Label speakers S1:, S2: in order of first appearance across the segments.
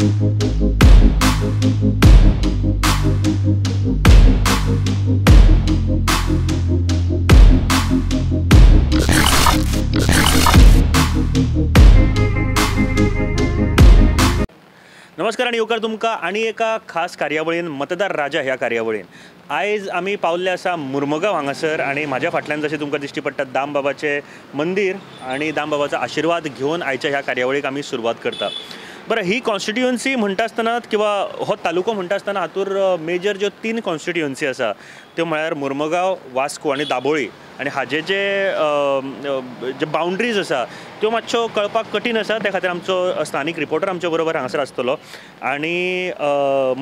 S1: नमस्कार आनी येवकार तुमकां आनी एका खास कार्यावळीन मतदार राजा ह्या कार्यावळीन आयज आमी पावल्ले आसा मुर्मुगांव हांगासर आनी म्हाज्या फाटल्यान जशें तुमकां दिश्टी पडटा दामबाबाचें मंदीर आनी दामबाबाचो आशिर्वाद घेवन आयच्या ह्या कार्यावळीक आमी सुरवात करता. बरें, ही कॉन्स्टिट्युएन्सी म्हणटा आसतना किंवा हो तालुको म्हणटा आसतना हातूर मेजर ज्यो तीन कॉन्स्टिट्युएन्सी आसा त्यो म्हळ्यार मुर्मुगांव, वास्को आनी दाबोळी. आनी हाजे जे जे बाउंड्रीज आसा त्यो मातश्यो कळपाक कठीण आसा, त्या खातीर आमचो स्थानीक रिपोर्टर आमच्या बरोबर हांगासर आसतलो. आनी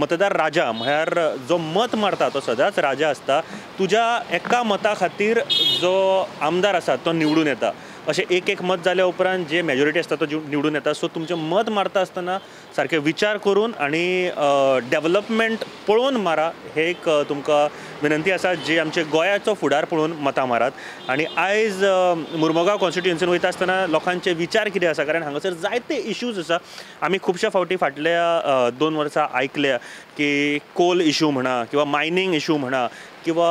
S1: मतदार राजा म्हळ्यार जो मत मारता तो सदांच राजा आसता. तुज्या एका मता खातीर जो आमदार आसा तो निवडून येता. अशें एक एक मत जाल्या उपरांत जे मेजॉरिटी आसता तो निवडून येता. सो तुमचें मत मारता आसतना सारकें विचार करून आनी डेवलपमेंट पळोवन मारा, हे एक तुमकां विनंती आसा. जी आमचे गोंयाचो फुडार पळोवन मतां मारात. आनी आयज मुर्मुगांव कॉन्स्टिट्युएन्सीन वयता आसतना लोकांचे विचार कितें आसा, कारण हांगासर जायते इश्यूज आसा. आमी खुबश्या फावटी फाटल्या 2 वर्सां आयकल्या की कोल इशू म्हणा किंवा मायनींग इशू म्हणा किंवा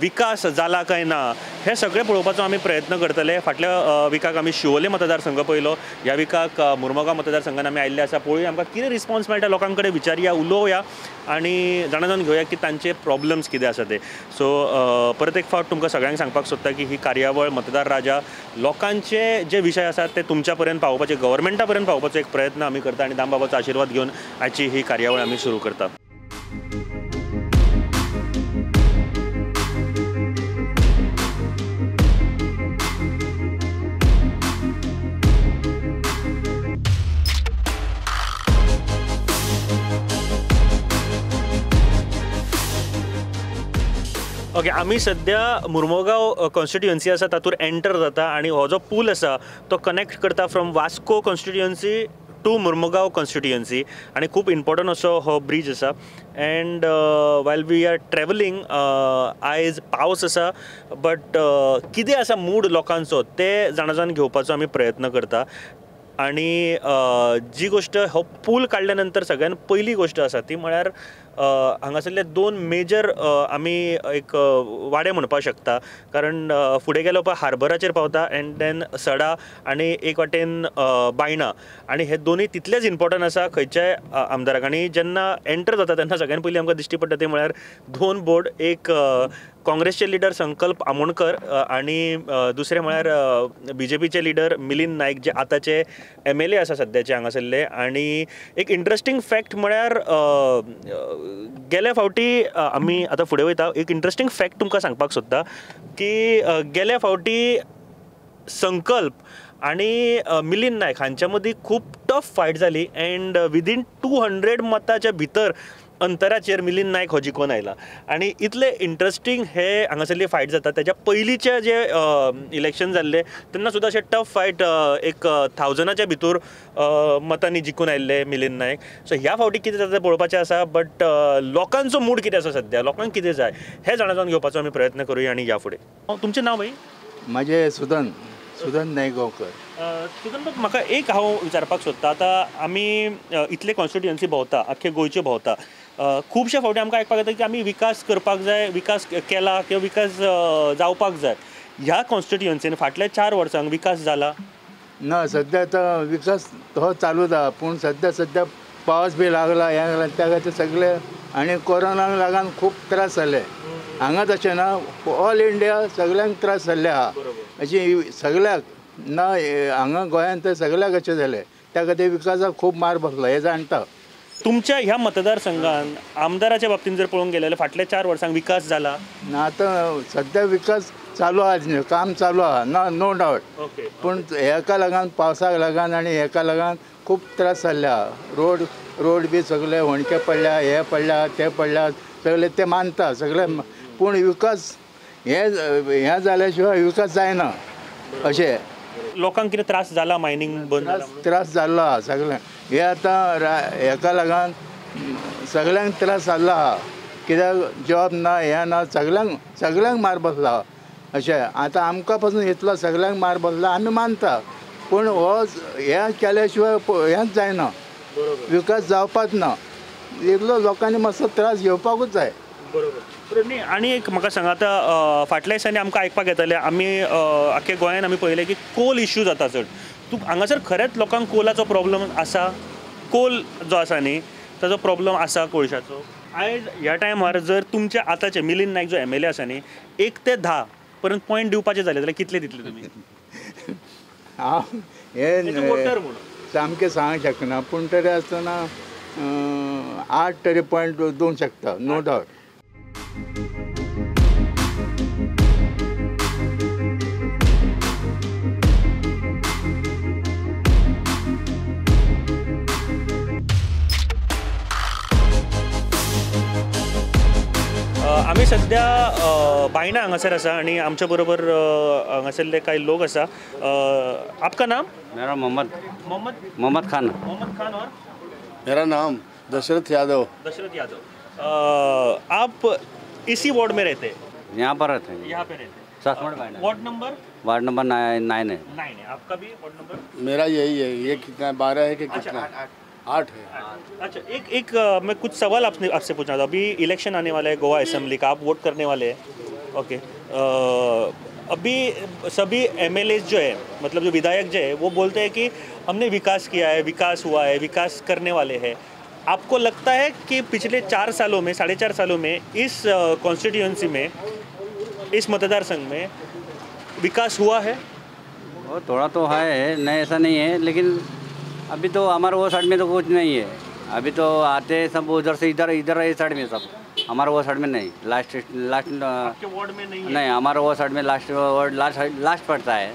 S1: विकास जाला काय ना, हे सगळें पळोवपाचो आमी प्रयत्न करतले. फाटल्या विकाक आमी शिवोले मतदारसंघ पळयलो, ह्या विकाक मुर्मुगांव मतदारसंघान आमी आयिल्ले आसा. पळोवया आमकां कितें रिस्पॉन्स मेळटा, लोकां कडेन विचारया, उलोवया आनी जाणा जावन घेवया की तांचे प्रॉब्लम्स कितें आसा ते. सो परत एक फावट तुमकां सगळ्यांक सांगपाक सोदता की ही कार्यावळ मतदार राजा लोकांचे जे विशय आसात ते तुमच्या पर्यंत पावोवपाचे, गव्हर्मेंटा पर्यंत पावोवपाचो एक प्रयत्न आमी करता आनी दामबाबाचो आशिर्वाद घेवन आयची ही कार्यावळ आमी सुरू करता. ओके, आमी सद्या मुर्मुगांव कॉन्स्टिट्युएन्सी आसा तातूंत एंटर जाता आनी हो जो पूल आसा तो कनेक्ट करता from Vasco constituency to Mormugao constituency. आनी खूब इम्पोर्टंट असो हो ब्रीज आसा. And while we are travelling आयज पावस आसा, बट कितें आसा मूड लोकांचो ते जाणा जावन घेवपाचो आमी प्रयत्न करता. आनी जी गोश्ट हो पूल काडल्या नंतर सगळ्यान पयली गोश्ट आसा ती म्हळ्यार हांगासरले 2 मेजर आमी एक वाडे म्हणपाक शकता, कारण फुडें गेलो पळय हार्बराचेर पावता एंड then सडा आनी एक वाटेन बायणा, आनी हे दोनूय तितलेच इम्पोर्टंट आसा खंयच्याय आमदाराक. आनी जेन्ना एंटर जाता तेन्ना सगळ्यान पयलीं आमकां दिश्टी पडटा ते म्हळ्यार 2 बोर्ड, एक काँग्रेसचे लिडर संकल्प आमोणकर आनी दुसरे म्हळ्यार बीजेपीचे लिडर मिलिंद नायक जे आतांचे MLA आसा सद्याचे हांगासरले. आनी एक इंट्रस्टींग फॅक्ट म्हळ्यार गेल्या फावटी आमी आतां फुडें वयता, एक इंट्रस्टींग फॅक्ट तुमकां सांगपाक सोदता की गेल्या फावटी संकल्प आनी मिलिंद नायक हांच्या मदीं खूब टफ फायट जाली एंड विदीन 200 मताच्या भितर अंतराचेर मिलिंद नायक हो जिखून आयला. आनी इतले इंट्रस्टींग हे हांगासरली फायट जाता. तेज्या पयलींचे जे इलेक्शन जाल्ले तेन्ना सुद्दां अशें टफ फायट एक 1000च्या भितर मतांनी जिखून आयिल्ले मिलिंद नायक. सो ह्या फावटी कितें जाता तें पळोवपाचें आसा, बट लोकांचो मूड कितें आसा सद्या, लोकांक कितें जाय हें जाणा जावन घेवपाचो आमी प्रयत्न करुया. आनी ह्या फुडें तुमचें नांव भाई?
S2: म्हाजें सुदन, सुदन नायक गांवकर.
S1: सुदन बाब, म्हाका एक हांव विचारपाक सोदता. आतां आमी इतले कॉन्स्टिट्युएन्सी भोंवता, आख्खे गोंयच्यो भोंवता, खुबशे फावटी आमकां आयकपाक येता की आमी विकास करपाक जाय, विकास केला किंवा विकास जावपाक जाय. ह्या कॉन्स्टिट्युएन्सीन फाटल्या 4 वर्सांक विकास जाला
S2: ना? सद्या आतां विकास तो चालूच आहा, पूण सद्या सद्या पावस बी लागला हें त्या खातीर सगळे, आनी कोरोनाक लागून खूब त्रास जाले हांगा. तशें ना, ऑल इंडिया सगळ्यांक त्रास जाल्ले आहा अशी सगळ्याक ना, हांगा गोंयांत तर सगळ्याक अशें जालें. त्या खातीर विकासाक खूब मार बसला हें जाणता.
S1: तुमच्या ह्या मतदारसंघान आमदाराच्या बाबतींत जर पळोवंक गेले जाल्यार फाटल्या 4 वर्सांक विकास जाला
S2: ना? आतां सद्या विकास चालू आहा, काम चालू आहा, ना नो डावट, पूण हेका लागून पावसाक लागून आनी हेका लागून खूब त्रास जाल्ले आहा. रोड रोड बी सगळे होणके पडल्या, हे पडल्या, ते पडल्या, सगळे ते मानता सगळे, पूण विकास हे हें जाल्या शिवाय विकास जायना अशें.
S1: लोकांक कितें त्रास जाला मायनींग बंद?
S2: त्रास जाल्लो आहा सगळ्यांक. हे आतां हेका लागून सगळ्यांक त्रास जाल्लो आहा, कित्याक जॉब ना, हें ना, सगळ्यांक सगळ्यांक मार बसला अशें. आतां आमकां पासून इतलो सगळ्यांक मार बसला आमी मानता, पूण हो हें केल्या शिवाय हेंच जायना. विकास जावपाच ना, इतलो लोकांनी मातसो त्रास घेवपाकूच जाय.
S1: बरोबर. न्ही आनी एक म्हाका सांगा, आतां फाटल्या दिसांनी आमकां आयकपाक येतालें, आमी आख्खे गोंयान आमी पळयलें की कोल इश्यू जाता चड. तूं हांगासर खरेंच लोकांक कोलाचो प्रॉब्लम आसा? कोल जो आसा न्ही ताजो प्रॉब्लम आसा कोळशाचो? आयज ह्या टायमार जर तुमच्या आतांचे मिलिंद नायक जो MLA आसा न्ही, 1 ते 10 पर्यंत पॉयंट दिवपाचे जाले जाल्यार कितले दितले तुमी?
S2: हांव हें सामकें सांगूंक शकना, पूण तरी आसतना 8 तरी पॉयंट दिवंक शकता, नो डावट.
S1: आमी सध्या बायणा हांगासर आसा आनी आमच्या बरोबर हांगासरले कांय लोक आसा. आपका नाम?
S3: मेरा मोहम्मद
S1: मोहम्मद
S3: मोहम्मद खान.
S1: मोहम्मद खान. और
S4: मेरा नाम दशरथ यादव.
S1: दशरथ यादव. आप इसी वार्ड में रहते हैं?
S3: यहाँ पर रहते हैं.
S1: यहाँ पे रहते हैं. Ward number?
S3: वार्ड नंबर 9 है.
S1: 9 है. आपका भी वार्ड नंबर?
S4: मेरा यही है. ये कितना 12 है कि कितना? 8 है.
S1: अच्छा, एक एक मैं कुछ सवाल आपने आपसे पूछना था. अभी इलेक्शन आने वाला है गोवा असेंबली का, आप वोट करने वाले हैं? ओके. अभी सभी MLA जो है, मतलब जो विधायक जो है, वो बोलते हैं कि हमने विकास किया है, विकास हुआ है, विकास करने वाले हैं. आपको लगता है कि पिछले 4 सालों में, 4.5 सालों में इस कॉन्स्टिट्यूएंसी में, इस मतदार संघ में विकास हुआ है?
S3: वो थोड़ा तो है, नहीं ऐसा नहीं है, लेकिन अभी तो हमारे वो साइड में तो कुछ नहीं है. अभी तो आते हैं सब उधर से इधर, इधर है साइड में सब, हमारे वो साइड में नहीं. लास्ट लास्ट
S1: आपके वार्ड में नहीं है?
S3: नहीं, हमारे वो साइड में लास्ट वार्ड लास्ट लास्ट पड़ता है.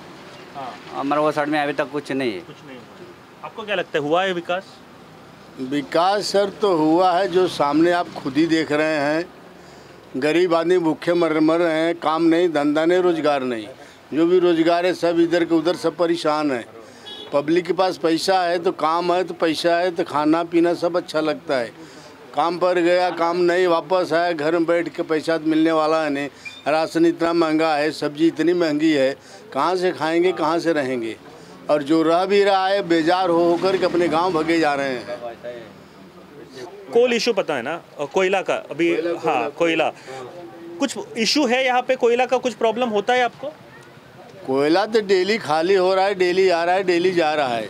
S1: हाँ।
S3: हमारे वो साइड में अभी तक कुछ नहीं है.
S1: कुछ नहीं हुआ. आपको क्या लगता है, हुआ है विकास?
S4: विकास सर तो हुआ है, जो सामने आप खुद ही देख रहे हैं. गरीब आदमी भूखे मर रहे हैं, काम नहीं, धंधा नहीं, रोज़गार नहीं. जो भी रोज़गार है सब इधर के उधर, सब परेशान है. पब्लिक के पास पैसा है तो काम है, तो पैसा है तो खाना पीना सब अच्छा लगता है. काम पर गया, काम नहीं, वापस आया, घर में बैठ के पैसा तो मिलने वाला है नहीं. राशन इतना महंगा है, सब्जी इतनी महंगी है, कहाँ से खाएंगे, कहाँ से रहेंगे. और जो रह भी रहा है बेजार हो होकर के अपने गांव भगे जा रहे हैं.
S1: कोल इशू पता है ना, कोयला का अभी? हाँ, कोयला कुछ इशू है यहाँ पे? कोयला का कुछ प्रॉब्लम होता है आपको?
S4: कोयला तो डेली खाली हो रहा है, डेली आ रहा है, डेली जा रहा है.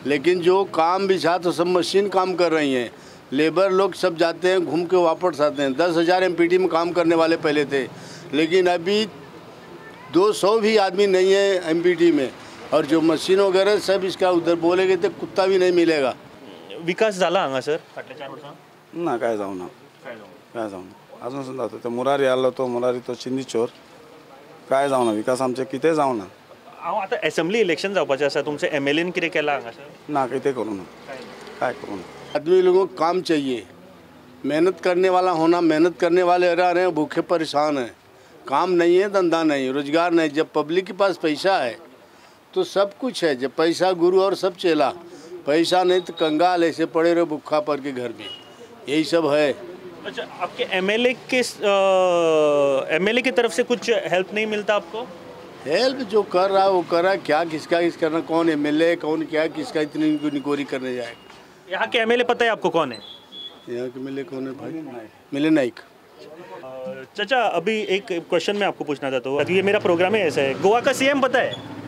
S4: लेकिन जो काम बिछा तो सब मशीन काम कर रही हैं. लेबर लोग सब जाते हैं, घूम के वापस आते हैं. 10,000 MPT में काम करने वाले पहले थे, लेकिन अभी 200 भी आदमी नहीं है MPT में. और जो मशीन वगैरह सब इसका उधर बोलेंगे तो कुत्ता भी नहीं मिलेगा.
S1: विकास झाला हांगासर फाटल्या 4 वर्सां?
S5: ना, काय जावना, काय जावना अजून सुद्दां. तो मुरारी आलो, तो मुरारी तो चिंदी चोर. काय जावना विकास आमचे, कितें जावना.
S1: हांव आतां एसेंब्ली इलेक्शन जावपाचें आसा, तुमचे MLA कितें केलां हांगासर?
S5: ना, कितें करूं ना, काय करूं ना.
S4: आदमी लोगों को काम चाहिए, मेहनत करने वाला होना. मेहनत करने वाले रह रहे हैं, भूखे परेशान हैं. काम नहीं है, धंधा नहीं, रोजगार नहीं. जब पब्लिक के पास पैसा है तो सब कुछ है. जब पैसा गुरु और सब चेला, पैसा नहीं तो कंगाल ऐसे पड़े रहे भूखा पर के घर में. यही सब है.
S1: अच्छा, आपके MLA के MLA की तरफ से कुछ हेल्प नहीं मिलता आपको?
S4: हेल्प जो कर रहा है वो कर रहा है. क्या किसका किस करना, कौन MLA, कौन क्या, किसका इतनी निकोरी करने जाएगा.
S1: यहाँ के MLA पता है आपको कौन है?
S4: यहाँ के MLA कौन है भाई? मिलिंद नाइक.
S1: चाचा, अभी एक क्वेश्चन मैं आपको पूछना चाहता हूँ, ये मेरा प्रोग्राम ही ऐसा है. गोवा का CM पता है?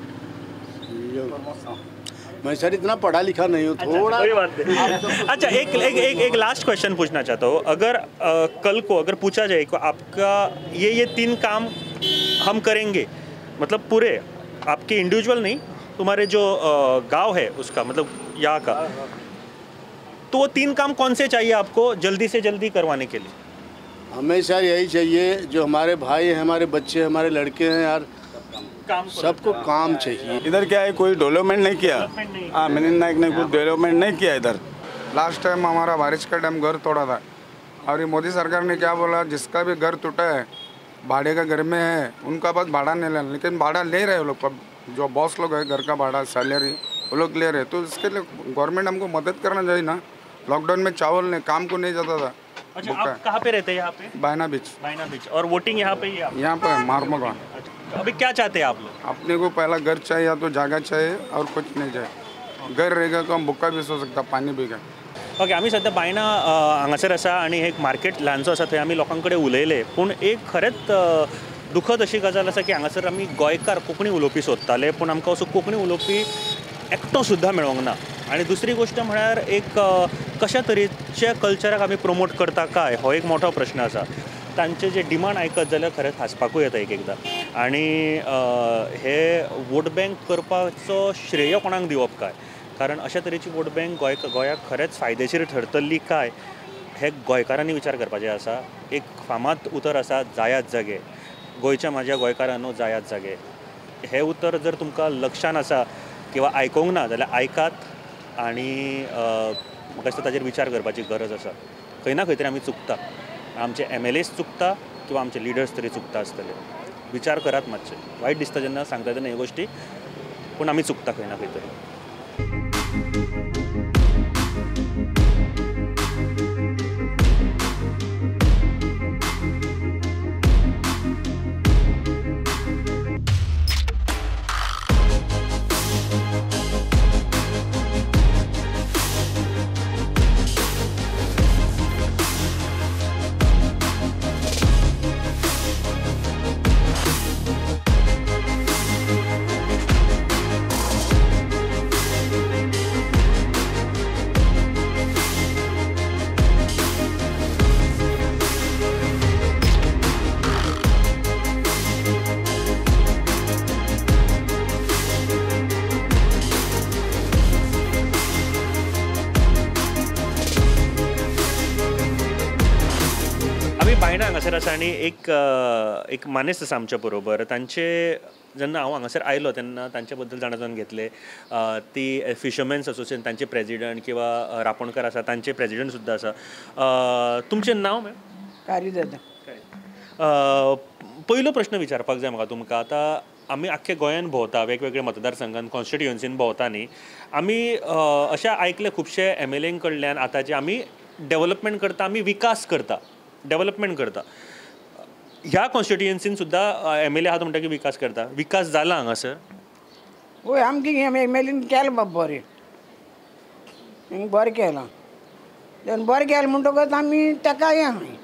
S4: मैं सर इतना पढ़ा लिखा नहीं हूँ, थोड़ा.
S1: कोई बात नहीं. अच्छा, एक एक एक एक लास्ट क्वेश्चन पूछना चाहता हूँ. अगर कल को अगर पूछा जाए कि आपका ये 3 काम हम करेंगे, मतलब पूरे आपके इंडिविजुअल नहीं, तुम्हारे जो गांव है उसका, मतलब यहाँ का, तो वो 3 काम कौन से चाहिए आपको जल्दी से जल्दी करवाने के लिए?
S4: हमें सर यही चाहिए, जो हमारे भाई हैं, हमारे बच्चे, हमारे लड़के हैं यार,
S1: काम
S4: सबको काम चाहिए.
S5: इधर क्या है, कोई डेवलपमेंट नहीं किया. हाँ, मिलिंद नाइक ने कुछ डेवलपमेंट नहीं किया इधर.
S6: लास्ट टाइम हमारा बारिश का टाइम घर तोड़ा था, और ये मोदी सरकार ने क्या बोला, जिसका भी घर टूटा है, भाड़े का घर में है, उनका पास भाड़ा नहीं लेना. लेकिन भाड़ा ले रहे हैं लोग, जो बॉस लोग है, घर का भाड़ा सैलरी वो लोग ले रहे हैं. तो इसके लिए गवर्नमेंट हमको मदद करना चाहिए ना. लॉकडाउन में चावल नहीं, काम को नहीं जाता था.
S1: अच्छा, आप कहाँ पे रहते हैं? यहाँ पे
S6: बायना बीच.
S1: बायना बीच. और वोटिंग यहाँ पे ही है?
S6: यहाँ पे मारमगांव.
S1: अभी क्या चाहते हैं आप लोग?
S6: अपने को पहला घर चाहिए या तो जगह चाहिए, और कुछ नहीं चाहिए. घर रहेगा तो हम भुक्का भी सो सकता, पानी भी गए।
S1: ओके, आमी सद्या बायणा हांगासर आसा आनी एक मार्केट ल्हानसो आसा, थंय आमी लोकां कडेन उलयले। पूण एक खरेंच दुखद अशी गजाल आसा की हांगासर आमी गोंयकार कोंकणी उलोवपी सोदताले, पूण आमकां असो कोंकणी उलोवपी एकटो सुद्दां मेळोंक ना। आनी दुसरी गोश्ट म्हळ्यार एक कशा तरेच्या कल्चराक आमी प्रमोट करता काय, हो एक मोठो प्रश्न आसा। तांचे जे डिमांड आयकत जाल्यार खरेंच हांसपाकूय येता एक एकदां। आनी हे वोट बँक करपाचो श्रेय कोणाक दिवप काय, कारण अशा तरेची वोट बँक गोंयाक खरेंच फायदेशीर ठरतली काय हे गोंयकारांनी विचार करपाचें आसा। एक फामाद उतर आसा, जायात जागे, गोंयच्या म्हाज्या गोंयकारांनो जायात जागे। हें उतर जर तुमकां लक्षान आसा किंवा आयकूंक ना जाल्यार आयकात आनी म्हाका दिसता ताजेर विचार करपाची गरज आसा। खंय ना खंय तरी आमी चुकता, आमचे MLAs चुकता किंवा आमचे लिडर्स तरी चुकता आसतले। विचार करात मातशे, वायट दिसता जेन्ना सांगता तेन्ना ह्यो गोश्टी, पूण आमी चुकता खंय ना खंय तरी। बायणा हांगासर आसा आनी एक एक मानेस्त आसा आमच्या बरोबर। तांचे जेन्ना हांव हांगासर आयलो तेन्ना तांचे बद्दल जाणा जावन घेतले। ती फिशरमॅन्स असोसिएशन तांचे प्रेजिडंट किंवा रापोणकार आसा तांचे प्रेजिडंट सुद्दां आसा। तुमचें नांव मॅम?
S7: कारिदादा।
S1: पयलो प्रश्न विचारपाक जाय म्हाका तुमकां। आतां आमी आख्खे गोंयान भोंवता, वेगवेगळे मतदारसंघान कॉन्स्टिट्युएन्सीन भोंवता न्ही, आमी अशें आयकलें खुबशे MLA कडल्यान आतांचे आमी डेवलपमेंट करता, आमी विकास करता, डेवलपमेंट करता। ह्या कॉन्स्टिट्युएन्सीन सुद्दां MLA आहा तो म्हणटा की विकास करता, विकास जाला हांगासर?
S7: वय, आमगे MLA केलें बाब बरें, बरें केलां, बरें केलें म्हणटकच आमी ताका हें आहाय।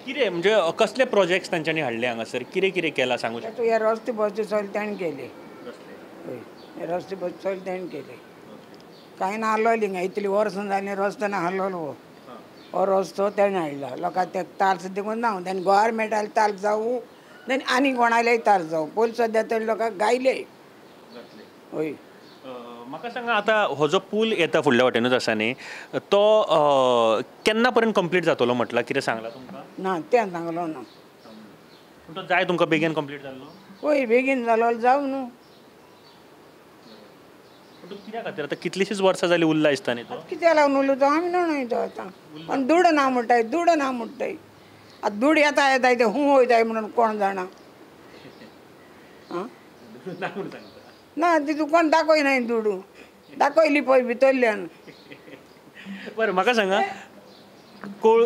S1: कितें म्हणजे कसले प्रोजेक्ट्स तांच्यांनी हाडले हांगासर, कितें कितें केलां सांगू शकता?
S7: हे रस्ते बस्ते सगळे ताणें केले, हय, रस्ते बस्ते सगळे ताणें केले। कांय ना हालोवले हिंगा, इतलीं वर्सां जालीं रस्तो ना हालोवलो, हो रस्तो तेणें हाडला लोकांक ते तार्स देखून ना, तेणें गोवोरमेंटाले तार्स जावं आनी आनी कोणालेय तार्स जावं, पयलीं सद्या तरी लोकांक गायले। हय,
S1: म्हाका सांगा आतां हो जो पूल येता फुडल्या वाटेनूच आसा न्ही, तो केन्ना पर्यंत कंप्लीट जातलो म्हटलां, कितें सांगलां तुमकां?
S7: ना, तें सांगलो ना।
S1: पूण तो जाय तुमकां बेगीन कंप्लीट जाल्लो?
S7: हय, बेगीन जालो जावं न्हू।
S1: पूण कित्या खातीर आतां कितलींशींच वर्सां जालीं उरला दिसता न्ही तो?
S7: कित्याक लागून उरलो तो आमी न्हय तो आतां, पण दुड ना म्हणटाय, दुड ना म्हणटाय, आतां दुड येता येता ते हूं वयताय म्हणून कोण जाणा। आं ना, ती तुका कोण दाखयनाय, दुडू दाखयली पळय भितरल्यान।
S1: बरें, म्हाका सांगा,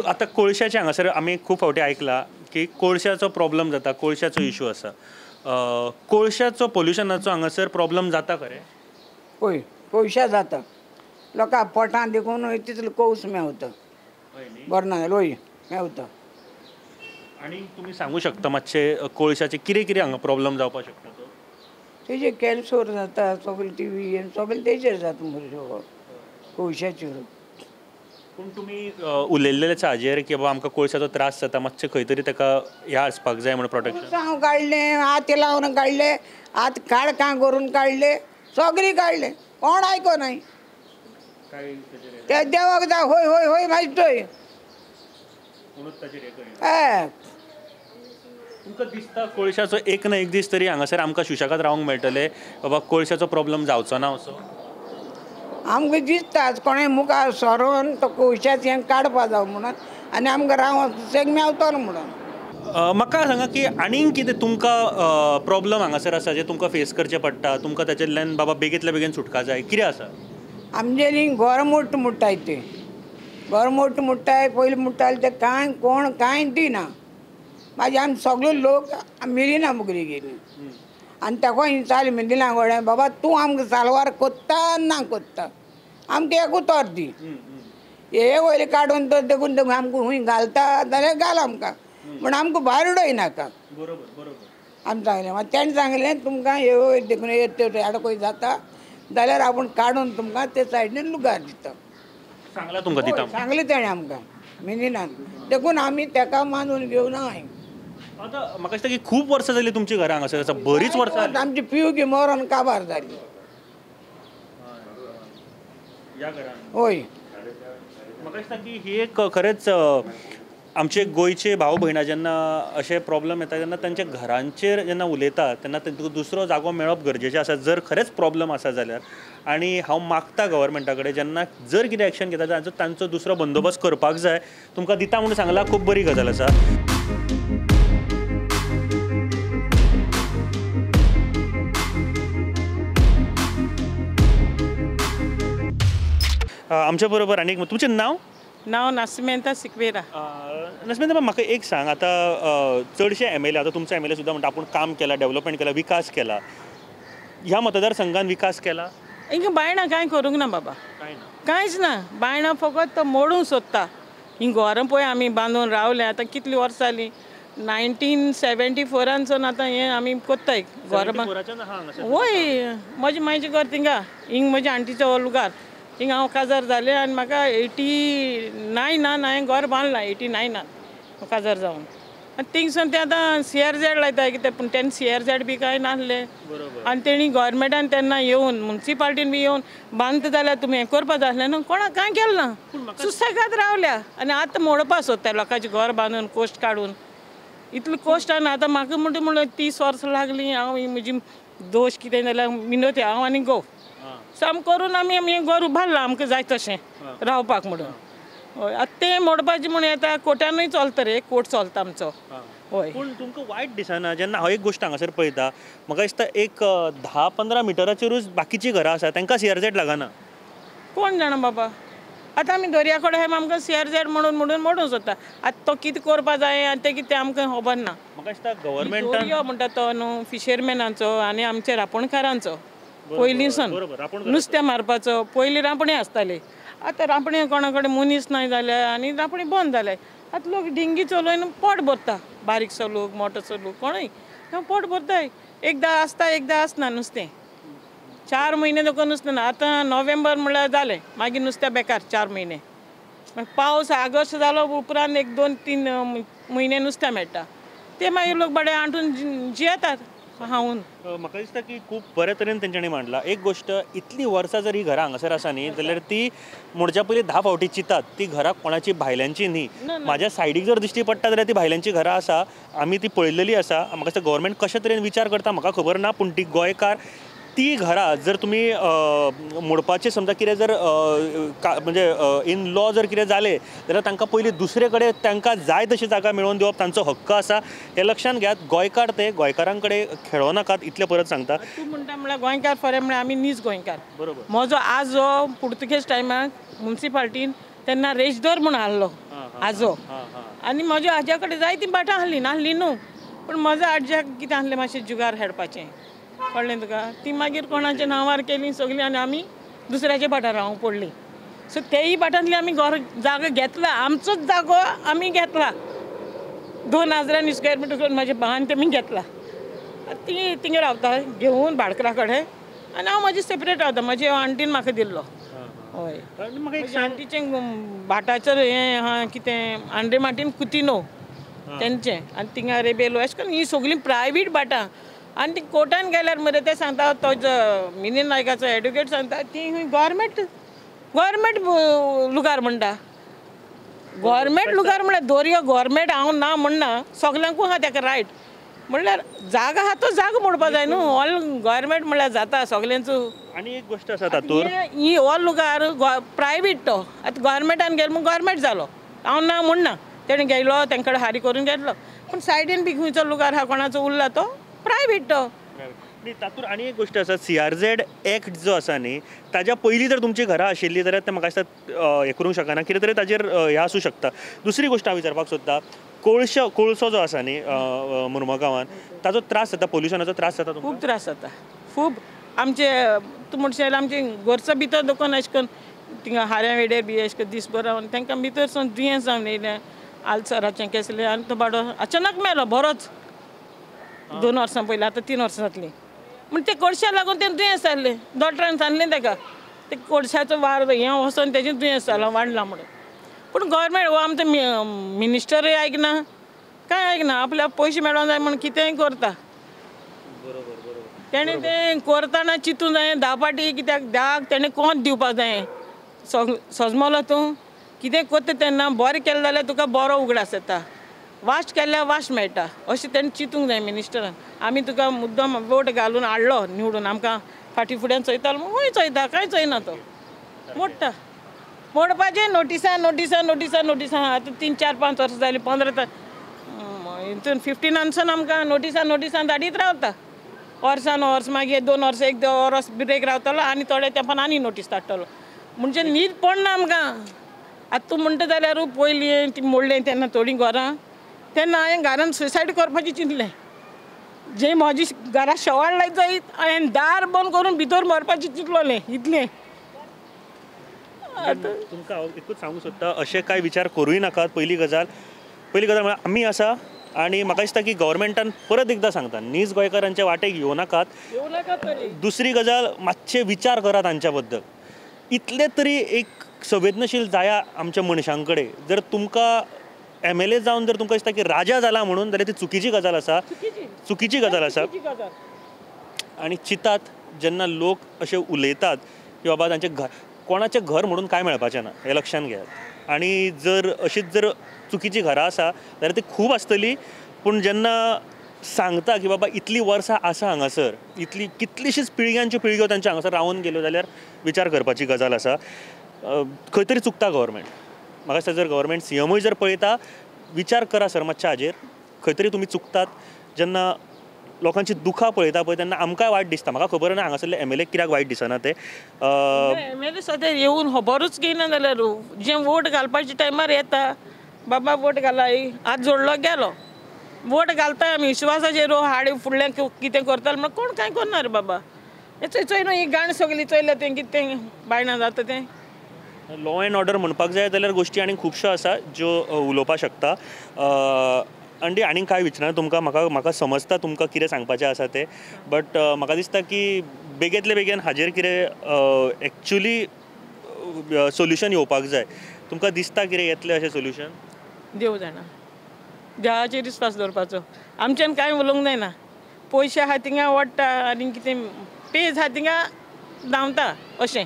S1: आतां कोळशाचें हांगासर आमी खूब फावटी आयकलां की कोळशाचो प्रॉब्लम जाता, कोळशाचो इशू आसा, कोळशाचो पोल्युशनाचो हांगासर प्रॉब्लम जाता खरें?
S7: हय, कोळशा जाता, लोकां पोटान देखून तितलो कोळस मेवता, बरें ना जाल्यार हय मेवता।
S1: आनी तुमी सांगू शकता मातशें कोळशाचें कितें कितें हांगा प्रॉब्लम जावपाक शकता तो?
S7: तेजेर कॅन्सर जाता, सगळें टिवी सगळें तेजेर जाता मरे कोळशाचेर।
S1: पूण तुमी उलयल्लेच हाजेर की बाबा आमकां कोळशाचो त्रास जाता, मातशें खंय तरी ताका ह्या आसपाक जाय म्हणून प्रोटेक्शन?
S7: हांव काडलें, हात लावन काडलें, हात काडकां करून काडलें, सगळीं काडलें, कोण आयकोनाय। ते देवाक जाय होय होय होय मागीर हय।
S1: तुमकां दिसता कोळशाचो एक ना एक दीस तरी हांगासर आमकां सुशेगाद रावंक मेळटलें, बाबा कोळशाचो प्रॉब्लम जावचो ना असो?
S7: आमकां दिसता कोणें मुखार सरोन तो कोळशाचें हें काडपा जावं म्हणून, आनी आमकां रावंक सुशेग मेवतलो म्हणून।
S1: म्हाका सांगा की आनीक कितें तुमकां प्रॉब्लम हांगासर आसा जे तुमकां फेस करचें पडटा, तुमकां ताचेंतल्यान बाबा बेगींतल्या बेगीन सुटका जाय, कितें आसा?
S7: आमगेली घर मोडटा म्हणटाय, ते घर मोडटा म्हणटाय, पयलीं म्हणटाले ते कांय कोण कांय दिना, मागीर आमी सगळे लोक मिरिना मुगरी गेली, आनी ताका चाल मिदिना कडेन बाबा तूं आमकां सालवार कोत्ता ना कोत्ता आमकां एक उतर दी हे वयले काडून तर देखून देखून आमकां खूंय घालता जाल्यार घाल आमकां पूण आमकां भायर उडयनाका. आमी सांगलें मागीर तेणें सांगलें तुमकां हे वयर देखून एडकोय जाता जाल्यार आपूण काडून तुमकां ते सायडीन लुगार दिता.
S1: सांगलां तुमकां दिता
S7: सांगलें तेणें आमकां मिनिनान देखून आमी तेका मानून घेवना.
S1: आतां म्हाका दिसता की खूब वर्सां जालीं तुमची घरां हांगासर आसा, बरीच वर्सां.
S7: आमची पिवकी मरोन काबार जाली
S1: ह्या घरान.
S7: हय
S1: म्हाका दिसता की ही एक खरेंच आमचे गोंयचे भाव भयणां जेन्ना अशे प्रॉब्लम येता तेन्ना तांच्या घरांचेर जेन्ना उलयता तेन्ना तांकां दुसरो जागो मेळप गरजेचें आसा जर खरेंच प्रॉब्लम आसा जाल्यार. आनी हांव मागता गव्हर्मेंटा कडेन जेन्ना जर कितें एक्शन घेता जाल्यार तांचो दुसरो बंदोबस्त करपाक जाय. तुमकां दिता म्हणून सांगलां, खूब बरी गजाल आसा. आमच्या बरोबर आनी तुमचें नांव?
S8: नांव नास्मेंता सिक्वेरा.
S1: नास्मेंता म्हाका एक सांग, आतां चडशे एम एल ए, आतां तुमचो एम एल ए सुद्दां म्हणटा आपूण काम केलां, डेवलपमेंट केलां, विकास केला, ह्या मतदारसंघान विकास केला?
S8: हिंगा बायणां कांय करूंक ना बाबा, कांयच ना. बायणां फकत तो मोडूंक सोदता. ही घरां पळय आमी बांदून रावले आतां कितलीं वर्सां जालीं, 1974 आतां हें आमी कोत्ताय घर. वय म्हजें मायचें घर थिंगा, हिंग म्हज्या आंटीचो लुगार, हिंगा हांव काजार जालें आनी म्हाका 89 हांवें घर बांदलां, 89 काजार जावन. आनी थिंगसून ते आतां सी आर झॅड लायता कितें, पूण तेन्ना सी आर झॅड बी कांय नासलें. आनी तेणी गोवोरमेंटान तेन्ना येवन मुन्सिपाल्टीन बी येवन बांदता जाल्यार तुमी हें करपा जाय आसलें न्हू, कोणाक कांय केलें ना, सुसेगाद रावल्या. आनी आतां मोडपा सोदता लोकांचें घर बांदून कोश्ट काडून, इतलो कोश्ट. आनी आतां म्हाका म्हणटा म्हणल्यार 30 वर्सां लागलीं हांव म्हजी दोश कितें जाल्यार मिनोती हांव आनी घोव साम करून आमी आमी घर उबारलां आमकां जाय तशें रावपाक म्हणून. हय आतां तें मोडपाचें म्हूण येता कोर्टानूय चलता रे, कोर्ट चलता आमचो. हय
S1: पूण तुमकां वायट दिसना जेन्ना हांव एक गोश्ट हांगासर पळयता, म्हाका दिसता एक 10-15 मिटराचेरूच बाकीचीं घरां आसा तांकां सी आर झॅड लागना.
S8: कोण जाणा बाबा, आतां आमी दर्या कडेन आमकां सी आर झॅड म्हणून म्हणून मोडूंक सोदता. आतां तो कितें करपा जाय आनी तें कितें आमकां खबर ना.
S1: म्हाका दिसता गव्हर्मेंटान
S8: दर्यो म्हणटा तो न्हू फिशरमॅनांचो आनी आमच्या रांपणकारांचो पयलींसून नुस्तें मारपाचो. पयलीं रांपणी आसताली, आतां रांपणी कोणा कडेन मनीस ना जाल्या आनी रांपणी बंद जाले. आतां लोक डिंगी चलोवन पोट भरता, बारीकसो लोक मोटोसो लोक कोणूय पोट भरताय. एकदां आसता एकदां आसना नुस्तें, 4 म्हयने देखून नुस्तें ना. आतां नोव्हेंबर म्हणल्यार जालें, मागीर नुस्तें बेकार 4 म्हयने. मागीर पावस ऑगस्ट जालो उपरांत 1, 2, 3 म्हयने नुस्तें मेळटा, ते मागीर लोक बडे आंठून जियेतात हांवून.
S1: म्हाका दिसता की खूब बरे तरेन तेंच्यांनी मांडला. एक गोश्ट, इतलीं वर्सां जर ही घरां हांगासर आसा न्ही जाल्यार ती मोडच्या पयलीं 10 फावटी चिंतात ती घरां कोणाची भायल्यांची न्ही. म्हाज्या सायडीक जर दिश्टी पडटा जाल्यार ती भायल्यांची घरां आसा, आमी ती पळयलेली आसा. म्हाका दिसता गव्हर्मेंट कशे तरेन विचार करता म्हाका खबर ना, पूण ती गोंयकार ती घरां जर तुमी मोडपाचें समजा कितें जर म्हणजे इन लॉ जर कितें जालें जाल्यार तांकां पयलीं दुसरे कडेन तांकां जाय तशी जागा मेळोवन दिवप तांचो हक्क आसा हें लक्षांत घेयात. गोंयकार ते गोंयकारां कडेन खेळो नाकात इतलें परत सांगता.
S8: तूं म्हणटा म्हळ्यार गोंयकार फरें म्हळ्यार आमी नीज गोंयकार.
S1: बरोबर.
S8: म्हजो आजो पुर्तुगेज टायमाक मुन्सिपाल्टीन तेन्ना रेजदोर म्हूण आहलो आजो, आनी म्हज्या आज्या कडेन जायतीं भाटां आहलीं, नासलीं न्हू, पूण म्हज्या आज्याक कितें आहलें मातशें जुगार खेळपाचें, कळ्ळें तुका, ती मागीर कोणाच्या नांवार केली सगळीं आनी आमी दुसऱ्याच्या भाटार रावंक पडली. सो तेय भाटांतली आमी घर जागो घेतला, आमचोच जागो आमी घेतला, 2000 स्क्वेअर मिटर करून म्हज्या भावान तेमी घेतला. ती थिंगा रावता घेवन भाडकरा कडेन आनी हांव म्हजी सेपरेट रावता. म्हजी आंटीन म्हाका दिल्लो. हय म्हाका आंटीचें भाटाचेर हें आहा कितें आंड्रे मार्टीन कुतिनो तेंचें, आनी थिंगा रेबेलो, अशें करून ही सगळीं प्रायवेट भाटां. आनी ती कोर्टान गेल्यार मरे ते सांगता, तो मिनीन नायकाचो एडवोकेट सांगता ती गोवोरमेंट गोवोरमेंट लुगार म्हणटा. गोवोरमेंट लुगार म्हणल्यार दर्यो गोवोरमेंट हांव ना म्हणना, सगल्यांकूय आहा तेका रायट, म्हणल्यार जागा आहा तो जागो मोडपा जाय न्हू. ऑल गोवोरमेंट म्हणल्यार जाता सगल्यांचो.
S1: आनी एक गोश्ट आसा तातूंत,
S8: ही ऑल लुगार प्रायवेट तो आतां गोवोरमेंटान गेलो म्हूण गोवोरमेंट जालो, हांव ना म्हणना, तेणें गेलो तेंकडे हारी करून घेतलो, पूण सायडीन बी खंयचो लुगार आहा कोणाचो उरला तो प्रायवेट तो.
S1: न्ही, तातूंत आनी एक गोश्ट आसा, CRZ act जो आसा न्ही ताज्या पयलीं जर तुमची घरां आशिल्लीं जाल्यार तें म्हाका दिसता हें करूंक शकना, कितें तरी ताजेर हें आसूं शकता. दुसरी गोश्ट हांव विचारपाक सोदता, कोळसो जो आसा न्ही मुर्मगांवान ताजो त्रास जाता, पोल्युशनाचो त्रास जाता?
S8: खूब त्रास जाता, खूब. आमचे तूं म्हणशी जाल्यार आमचे घरचो भितर दुकान अशें करून थिंगा हाऱ्या वेड्यार बी अशें करून दीसभर रावन तांकां भितर सावन दुयेंस जावन येयलें, आल्सराचें केसलें, आनी तो बाडो अचानक मेलो बरोच 2 वर्सां पयलीं, आतां 3 वर्सां जातलीं. म्हण ते कोळश्या लागून तें दुयेंस जाल्लें, डॉक्टरान सांगलें ताका ते कोळश्याचो वार हें वचोन तेजें दुयेंस जालां वाडलां म्हणून. पूण गव्हर्मेंट हो आमचो मिनिस्टरूय आयकना, कांय आयकना, आपल्याक पयशे मेळोंक जाय म्हण कितेंय करता. तेणें तें करतना चिंतूंक जाय 10 पाटी, कित्याक 10 तेणें कोंत दिवपाक जाय. सजमलो तूं कितें करता तेन्ना बरें केलें जाल्यार तुका बरो उगडास येता, वाश केल्यार वाश मेळटा, अशें तेणें चिंतूंक जाय मिनिस्टरान. आमी तुका मुद्दम वोट घालून हाडलो निवडून, आमकां फाटीं फुड्यान चोयतालो म्हूण खंय चोयता, कांय चोयना तो, मोडटा मोडपाचें नोटिसां नोटिसां नोटिसां नोटिसां. आतां 3 4 5 वर्सां जालीं, 15 हितून 15 आमकां नोटिसां नोटिसां धाडीत रावता, वर्सान वर्स. मागीर 2 वर्सां 1 वर्स ब्रेक रावतलो आनी थोडे तेंपान आनी नोटीस धाडटलो, म्हणजे न्हीद पडना आमकां. आतां तूं म्हणटा जाल्यार पयलीं ती मोडलें तेन्ना थोडीं घरां, तेन्ना हांवें घरान सुसायड करपाचें चिंतलें, जे म्हजी घरा शेवाळ लायत जायत हांवें दार बंद करून भितर मरपाचें चिंतलोलें इतलें.
S1: आतां तुमकां हांव एकूच सांगूंक सोदता, अशें कांय विचार करूय नाकात. पयली गजाल म्हळ्यार आमी आसा आनी म्हाका दिसता की गव्हर्मेंटान परत एकदां सांगता नीज गोंयकारांच्या वाटेक येवं नाकात. दुसरी गजाल, मातशे विचार करात तांच्या बद्दल, इतले तरी एक संवेदनशील जाया आमच्या मनशां कडेन. जर तुमकां MLA जावन जर तुमकां दिसता की राजा जाला म्हणून, जाल्यार ती चुकीची गजाल आसा, चुकीची गजाल आसा. आनी चिंतात जेन्ना लोक अशे उलयतात की बाबा तांचें घर, कोणाचें घर म्हणून कांय मेळपाचें ना हें लक्षांत घेयात. आनी जर अशीच जर चुकीची घरां आसा जाल्यार ती खूब आसतली, पूण जेन्ना सांगता की बाबा इतलीं वर्सां आसा हांगासर, इतली कितलीशीच पिळग्यांच्यो पिळग्यो तांच्या हांगासर रावून गेल्यो, जाल्यार विचार करपाची गजाल आसा. खंय तरी चुकता गव्हर्मेंट. म्हाका दिसता जर गव्हर्मेंट CMूय जर पळयता, विचार करा सर मातशे हाजेर, खंय तरी तुमी चुकतात. जेन्ना लोकांची दुखां पळयता पळय तेन्ना आमकांय वायट दिसता. म्हाका खबर ना हांगासरले MLA कित्याक वायट दिसना ते.
S8: MLA सद्या येवन खबरूच घेयना जाल्यार जे वोट घालपाच्या टायमार येता, बाबा वोट घाला, हात जोडलो गेलो, वोट घालता आमी विश्वासाचेर, हाड फुडलें कितें करतालो म्हण कोण कांय करना रे बाबा. हें चोय चोय न्हू ही गाण सगळी चोयल्या तें कितें बायणां जाता तें.
S1: लॉ एंड ऑर्डर म्हणपाक जाय जाल्यार गोश्टी आनी खुबश्यो आसा ज्यो उलोवपाक शकता. आनी आनीक कांय विचारना तुमकां, म्हाका समजता तुमकां कितें सांगपाचें आसा तें, बट म्हाका दिसता की बेगींतले बेगीन हाजेर कितें एक्चुली सोल्युशन येवपाक जाय. तुमकां दिसता कितें येतलें अशें सोल्युशन?
S8: देव जाणा, देवाचेर विस्वास दवरपाचो, आमच्यान कांय उलोवंक जायना. पयशे आहा थिंगा ओडटा आनी कितें पेज आहा थिंगा धांवता अशें,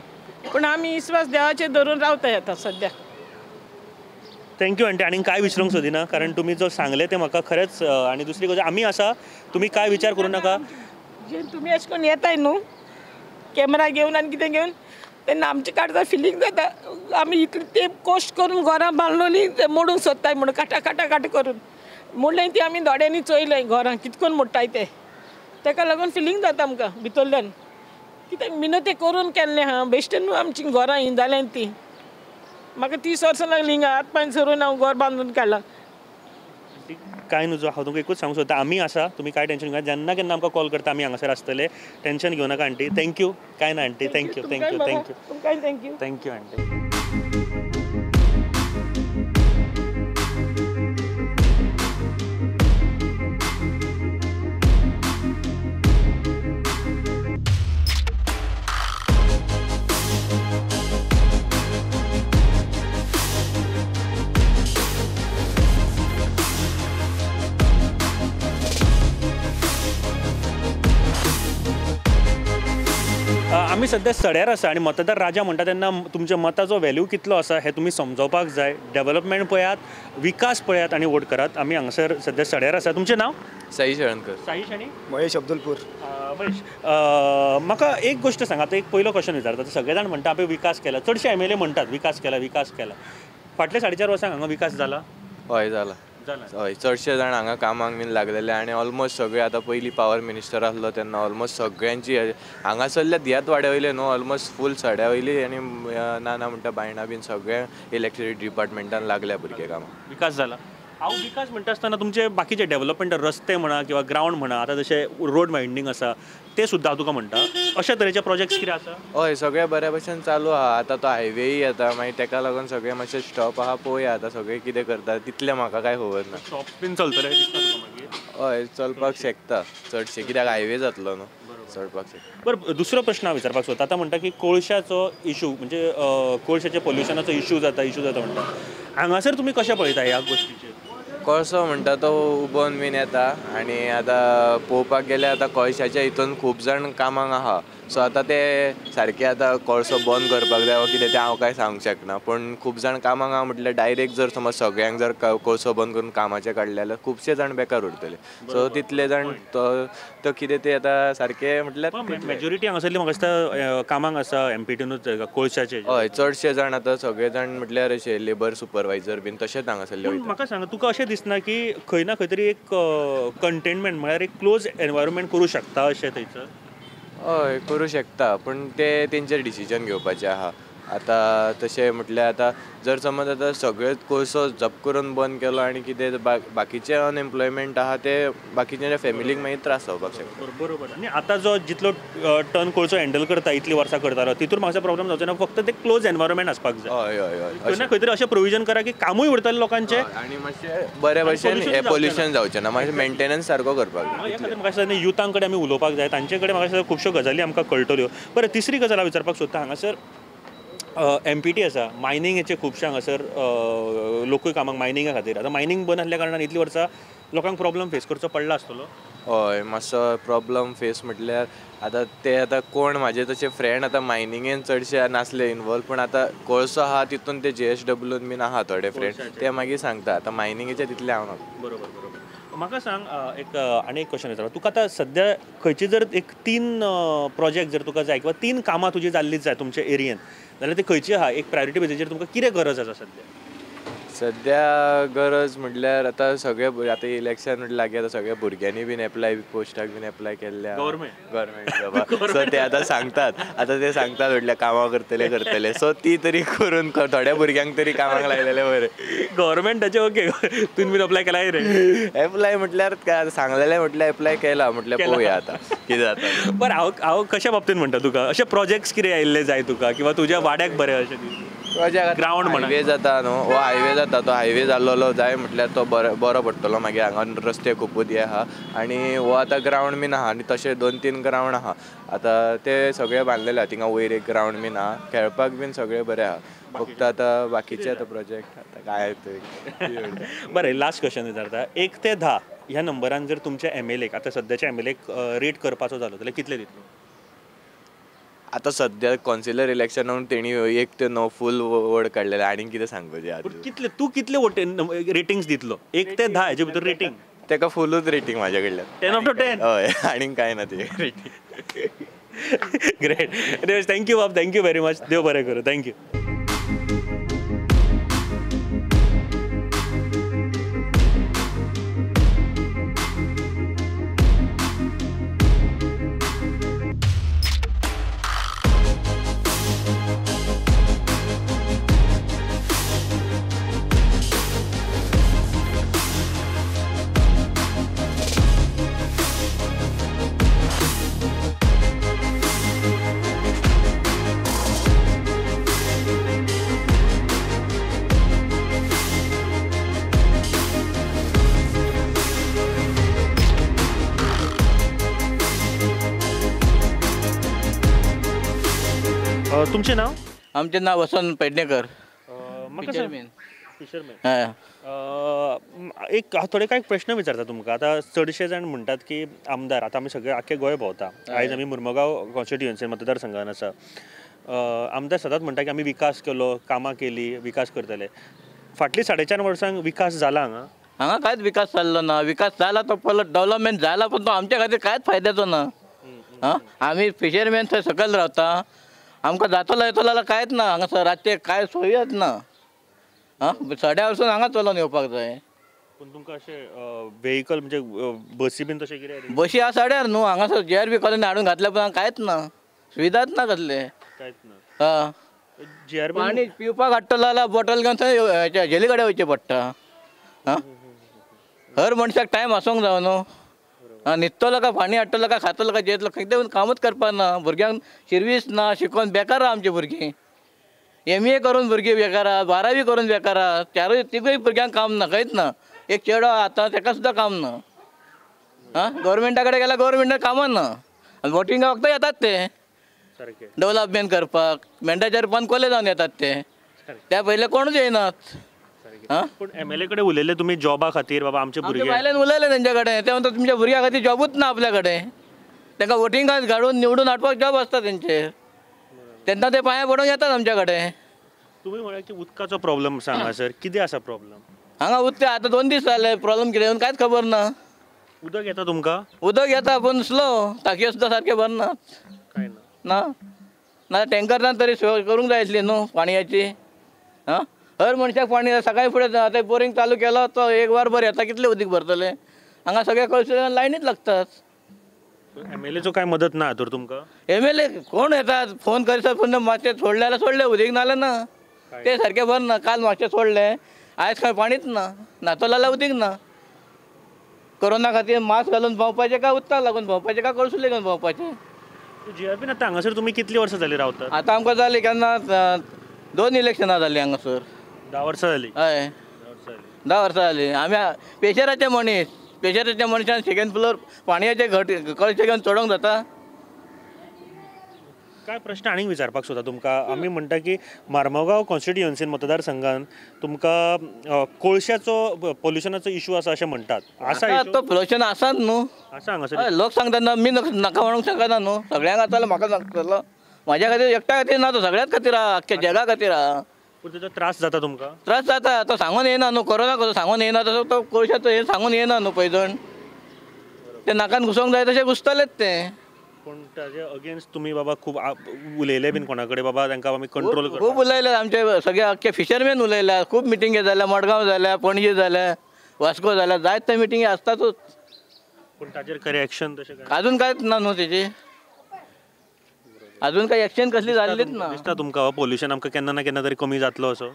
S8: पूण आमी विस्वास देवाचेर धरून रावता आतां सद्या.
S1: Thank you aunty. आनी कांय विचारूंक सोदिना, कारण तुमी जो सांगलें तें म्हाका खरेंच. आनी दुसरी गजाल, आमी आसा, तुमी कांय विचार करूं नाका.
S8: जे तुमी अशें करून येताय न्हू कॅमेरा घेवन आनी कितें घेवन, तेन्ना आमचे काडटा फिलींग जाता आमी इतले तेंप कश्ट करून घरां बांदलोलीं ते मोडूंक सोदताय म्हणून काटा काटा काट करून मोडलें ती आमी दोड्यांनी चोयलें घरां कितकोन मोडटाय ते, ताका लागून फिलींग जाता आमकां भितरल्यान कित्याक मिनते करून केल्लें आहा बेश्टें न्हू आमचीं घरां हीं जाल्यां तीं. म्हाका 30 वर्सां लागलीं हिंगा हात पांय सरून हांव घर बांदून काडलां.
S1: कांय न्हू, हांव तुमकां एकूच सांगूंक सोदता, आमी आसा, तुमी कांय टेंशन घेवनाका. जेन्ना केन्ना आमकां कॉल करता आमी हांगासर आसतले, टेंशन घेवं नाका आंटी. Thank you. कांय ना aunty, thank you thank you thank you
S8: thank you
S1: thank you aunty. आमी सद्या सड्यार आसा आनी मतदार राजा म्हणटा तेन्ना तुमच्या मताचो व्हॅल्यू कितलो आसा हें तुमी समजोवपाक जाय. डेव्हलपमेंट पळयात, विकास पळयात आनी वोट करात. आमी हांगासर सद्या सड्यार आसा. तुमचें नांव?
S9: साईश हळणकर.
S1: साईश आनी
S9: महेश अब्दुलपूर.
S1: महेश, म्हाका एक गोश्ट सांगा. आतां एक पयलो क्वेश्चन विचारता. सगळे जाण म्हणटा आमी विकास केला, चडशे MLA म्हणटात विकास केला विकास केला. फाटल्या 4.5 वर्सांक हांगा विकास जाला?
S9: हय जाला. हय, चडशे जाण हांगा कामाक बीन लागलेले आनी ऑलमोस्ट सगळे आतां पयलीं पावर मिनिस्टर आसलो तेन्ना ऑलमोस्ट सगळ्यांची हांगासरल्या ह्याच वाड्या वयले न्हू ऑलमोस्ट फूल सड्या वयली आनी ना ना म्हणटा बायणां बीन सगळे इलेक्ट्रिसिटी डिपार्टमेंटान लागल्या भुरगे कामाक.
S1: विकास जाला. हांव विकास म्हणटा आसतना तुमचे बाकीचे डेव्हलपमेंट रस्ते म्हणा किंवा ग्रावंड म्हणा, आतां जशें रोड वायंडींग आसा ते सुद्दां तुका म्हणटा, अशा तरेचे प्रोजेक्ट्स कितें आसा?
S9: हय, सगळे बऱ्या भशेन चालू आहा. आतां तो हायवेय येता, मागीर तेका लागून सगळें मातशें स्टॉप आहा. पळोवया आतां सगळें कितें करता तितलें म्हाका कांय खबर ना.
S1: शॉप्स बीन चलतले दिसता तुका मागीर?
S9: हय, चलपाक शकता चडशें, कित्याक हायवे जातलो न्हू, चलपाक शकता.
S1: बरं, दुसरो प्रश्न हांव विचारपाक सोदता. आतां म्हणटा की कोळशाचो इशू म्हणजे कोळशाच्या पोल्युशनाचो इशू जाता म्हणटा, हांगासर तुमी कशें पळयता ह्या गोश्टीचेर?
S9: कोळसो म्हणटा तो उबोन बीन येता आनी आतां पळोवपाक गेल्यार आतां कोळशाच्या हितून खूब जाण कामाक आहा. सो आतां ते सारके आतां कोळसो बंद करपाक जाय वा कितें तें हांव कांय सांगूंक शकना, पूण खूब जाण कामाक आहा म्हटल्यार डायरेक्ट जर समज सगळ्यांक जर कोळसो बंद करून कामाचे काडले जाल्यार खुबशे जाण बेकार उरतले. सो तितले जाण तो कितें ते आतां सारके म्हटल्यार
S1: मेजॉरिटी हांगासरली म्हाका दिसता कामाक आसा एमपीटीनूच कोळशाचे.
S9: हय, चडशे जाण आतां सगळे जाण म्हटल्यार अशे लेबर सुपरवायजर बीन तशेंच हांगासरले वयता.
S1: म्हाका सांग, तुका अशें दिसना की खंय ना खंय तरी एक कंटेनमेंट म्हळ्यार एक क्लोज एनवायरमेंट करूं शकता अशें थंयसर?
S9: हय, करूं शकता, पूण ते तेंचेर डिसिजन घेवपाचें आहा. आतां तशें म्हटल्यार आतां जर समज आतां सगळेच कोळसो जप करून बंद केलो आनी कितें बाकीचें अनएम्प्लॉयमेंट आहा ते बाकीच्या फॅमिलीक मागीर त्रास जावपाक शकता.
S1: बरोबर. आनी आतां जो जितलो टन कोळसो हँडल करता इतली वर्सां करतालो तितून म्हाका प्रॉब्लम जावचो ना, फक्त ते क्लोज एनवायरमेंट आसपाक जाय.
S9: हय हय हय,
S1: खंय ना खंय तरी अशें प्रोविजन करा की कामूय उरतलें लोकांचें
S9: आनी मातशें बरे भशेन पोल्युशन जावचें ना, मातशें मेंटेनन्स सारको करपाक जाय.
S1: ह्या खातीर म्हाका दिसता युथां कडेन आमी उलोवपाक जाय, तांचे कडेन म्हाका दिसता खुबश्यो गजाली आमकां कळटल्यो. बरें, तिसरी गजाल हांव विचारपाक सोदता, हांगासर एमपीटी आसा, मायनिंगेचे खुबशे हांगासर लोकूय कामाक मायनिंगा खातीर. आतां मायनिंग बंद आसल्या कारणान इतलीं वर्सां लोकांक प्रॉब्लम फेस करचो पडला आसतलो.
S9: हय, मातसो प्रॉब्लम फेस म्हटल्यार आतां ते आतां कोण म्हाजे तशे फ्रेंड आतां मायनिंगेन चडशे नासले इनवॉल्व, पूण आतां कोळसो आहा तितून ते JSWन बीन आहा थोडे फ्रेंड, ते मागीर सांगता. आतां मायनिंगेचे तितले हांव ना.
S1: बरोबर बरोबर. म्हाका सांग एक आनी एक क्वेश्चन विचारता तुका. आतां सद्या खंयची जर एक 3 प्रोजेक्ट जर तुका जाय किंवा 3 कामां तुजी जाल्लीं जाय तुमच्या एरियेन जाल्यार ती खंयची आहा? एक प्रायोरिटी बेजीचेर तुमकां कितें गरज आसा सद्या?
S9: सद्या गरज म्हटल्यार आतां सगळे आतां इलेक्शन लागीं आतां सगळ्या भुरग्यांनी बीन एप्लाय पोस्टाक बीन एप्लाय केल्ले गव्हर्मेंट जॉबाक. सो ते आतां सांगतात, आतां ते सांगतात म्हटल्यार कामां करतले करतले, सो ती तरी करून थोड्या भुरग्यांक तरी कामाक लायलेलें बरें.
S1: गव्हर्मेंटाचे ओके, तुवें बीन अप्लाय केला रे?
S9: एप्लाय म्हटल्यार सांगलेलें म्हटल्यार एप्लाय केला, म्हटल्यार पळोवया आतां कितें जाता.
S1: बरें, हांव हांव कशा बाबतीन म्हणटा तुका अशे प्रोजेक्ट्स कितें आयिल्ले जाय तुका किंवा तुज्या वाड्याक बरें अशें
S9: ग्रावंड हायवे जाता न्हू, हो हायवे जाता तो हायवे जाल्लो जाय म्हटल्यार तो बरो बरो पडटलो. मागीर हांगा रस्ते खुबूच हे आहा आनी हो आतां ग्रावंड बीन आहा आनी तशें 2-3 ग्रावंड आहा आतां ते सगळे बांदलेले आहा. थिंगा वयर एक ग्रावंड बीन आहा, खेळपाक बीन सगळें बरें आहा. फक्त आतां बाकीचे आतां प्रोजेक्ट आतां काय ते.
S1: बरें, लास्ट क्वेश्चन विचारता. 1 ते 10 ह्या नंबरान जर तुमच्या MLA आतां सद्याच्या MLA rate करपाचो जालो जाल्यार कितले दितलो?
S9: आतां सद्या कौन्सिलर इलेक्शनाक तेणी 1 ते 9 फूल वड काडलेले, आनी कितें सांगपाचें आतां?
S1: कितले तूं कितले रेटिंग्स दितलो 1 ते 10 हेजे भितर रेटींग?
S9: तेका फुलूच रेटींग म्हाज्या कडल्यान,
S1: 10 out of 10.
S9: हय, आनीक कांय ना तेजें रेटींग.
S1: ग्रेट, thank you बाब, thank you very much. देव बरें करूं, thank you. तुमचें नाव?
S10: आमचें नांव वसंत पेडणेकर. फिशरमॅन.
S1: फिशरमॅन. एक थोडे कांय प्रश्न विचारता तुमकां. आतां चडशे जाण म्हणटात की आमदार, आतां आमी सगळे आख्खे गोंय भोंवता, आयज आमी मुर्मगांव कॉन्स्टिट्युएन्सी मतदारसंघान आसा, आमदार सदांच म्हणटा की आमी विकास केलो, कामां केली, विकास करतले. फाटलीं 4.5 वर्सांक विकास जाला हांगा?
S10: हांगा कांयच विकास जाल्लो ना. विकास जाला तो परत डेव्हलपमेंट जाला, पण तो आमच्या खातीर कांयच फायद्याचो ना. आं, आमी फिशरमॅन थंय सकयल रावता, आमकां जातलो येतलो जाल्यार कांयच ना हांगासर, रातचें कांय सोयच ना. आं, सड्या वचून हांगा चलोवन येवपाक जाय.
S1: पूण तुमकां अशें वेहिकल म्हणजे बसी बीन तशें कितें?
S10: बशी आसा साड्यार न्हू, हांगासर जी आर बी कॉलनी हाडून घातल्या पण कांयच ना, सुविधाच ना कसले,
S1: कांयच ना.
S10: हय,
S1: जी आर बी
S10: पाणी पिवपाक हाडटलो जाल्यार बॉटल घेवन थंय झेली कडेन वयचें पडटा. आं, हर मनशाक टायम आसूंक जाय न्हू. आं, न्हिदतलो काय पाणी हाडटलो काय खातलो काय जेतलो, कितें कामूच करपाक ना. भुरग्यांक शिर्वीस ना, शिकोवन बेकार आहा आमची भुरगीं. एम ए करून भुरगीं बेकार आहा, 12वी करून बेकार आहा, चारूय तिगूय भुरग्यांक काम ना, खंयच ना. एक चेडो आतां ताका सुद्दां काम ना. आं, गव्हर्मेंटा कडेन गेल्यार गव्हर्मेंटाक कामां ना, आनी वोटिंगा वखदां येतात ते डेवलपमेंट करपाक, मेंढ्याच्या रुपान कोले जावन येतात ते, त्या पयले कोणूच येयनात.
S1: पूण एम एल ए कडेन उलयले तुमी जॉबा खातीर बाबा आमचे भुरगे?
S10: बायल्यान उलयले तेंच्या कडेन, ते म्हणटा तुमच्या भुरग्या खातीर जॉबूच ना आपल्या कडेन, तांकां वोटिंगाक घाडून निवडून हाडपाक जॉब आसता तेंचे, तेन्ना ते पांया पडूंक येतात आमच्या कडेन.
S1: तुमी म्हळ्यार की उदकाचो प्रॉब्लम आसा हांगासर, कितें आसा प्रॉब्लम
S10: हांगा? उदक आतां 2 दीस जाले प्रॉब्लम कितें येवन कांयच खबर ना.
S1: उदक येता तुमकां?
S10: उदक येता पूण स्लो, टाकयो सुद्दां सारके भरनात.
S1: कांय ना?
S10: ना ना, टँकरान तरी सोय करूंक जाय आसली न्हू पाणयाची. आं, हर मनशाक पाणी सकाळी फुडें आतां बोरींग चालू केलो तो एक वर बरें येता, कितलें उदीक भरतलें? हांगा सगळे कळसुले लायनीच लागतात.
S1: एम एल एचो कांय मदत ना तर तुमकां?
S10: एम एल ए कोण येतात फोन करिसर पूण मातशें सोडलें जाल्यार सोडलें, उदीक नाल्यार ना, तें सारकें भरना. काल मातशें सोडलें, आयज खंय पाणीच ना, न्हातलो जाल्यार उदीक ना. कोरोना खातीर मास्क घालून भोंवपाचें काय उदकाक लागून भोंवपाचें काय कळसुले घेवन भोंवपाचें?
S1: जी आर पी आतां हांगासर तुमी कितलीं वर्सां जालीं रावतात?
S10: आतां आमकां जालीं केन्ना 2 इलेक्शनां जालीं हांगासर.
S1: 10 वर्सां जालीं?
S10: हय, 10 वर्सां जालीं. आमी पेशराचे मनीस, पेशराच्या मनशान सेकंड फ्लोर पाणयाचे घट कळशे घेवन चडोवंक जाता?
S1: काय प्रश्न आनीक विचारपाक सोदता तुमकां. आमी म्हणटा की मार्मोगांव कॉन्स्टिट्युएन्सीन मतदारसंघान तुमकां कोळशाचो पोल्युशनाचो इशू आसा अशें म्हणटात, आसा
S10: तो पोल्युशन आसाच न्हू?
S1: आसा हांगासर.
S10: लोक सांगता ना, मी नाका म्हणूंक शकना न्हू, सगळ्यांक आसा जाल्यार म्हाका सांगतलो, म्हाज्या खातीर एकट्या खातीर ना, तो सगळ्याच खातीर आहा, आख्ख्या जगा खातीर आहा.
S1: पूण तेजो त्रास जाता तुमकां?
S10: त्रास जाता, तो सांगून येयना न्हू, कोरोना कसो सांगून येयना तसो तो कोळशाचो हें सांगून येयना न्हू. पयजण ते नाकान घुसोवंक जाय तशें घुसतलेच ते.
S1: पूण ताजे अगेन्स्ट तुमी बाबा खूब उलयले बीन कोणा कडेन बाबा तांकां आमी कंट्रोल करपाक?
S10: खूब उलयले, आमचे सगळे आख्खे फिशरमॅन उलयल्या, खूब मिटिंगे जाल्या, मडगांव जाल्या, पणजे जाल्या, वास्को जाल्या, जायत ते मिटिंगे आसतातूच.
S1: पूण ताजेर खरें एक्शन तशें काय
S10: अजून कांयच ना न्हू तेजी, अजून काय एक्शन कसली जाल्लीच ना.
S1: दिसता तुमकां पोल्युशन आमकां केन्ना ना केन्ना तरी कमी जातलो असो?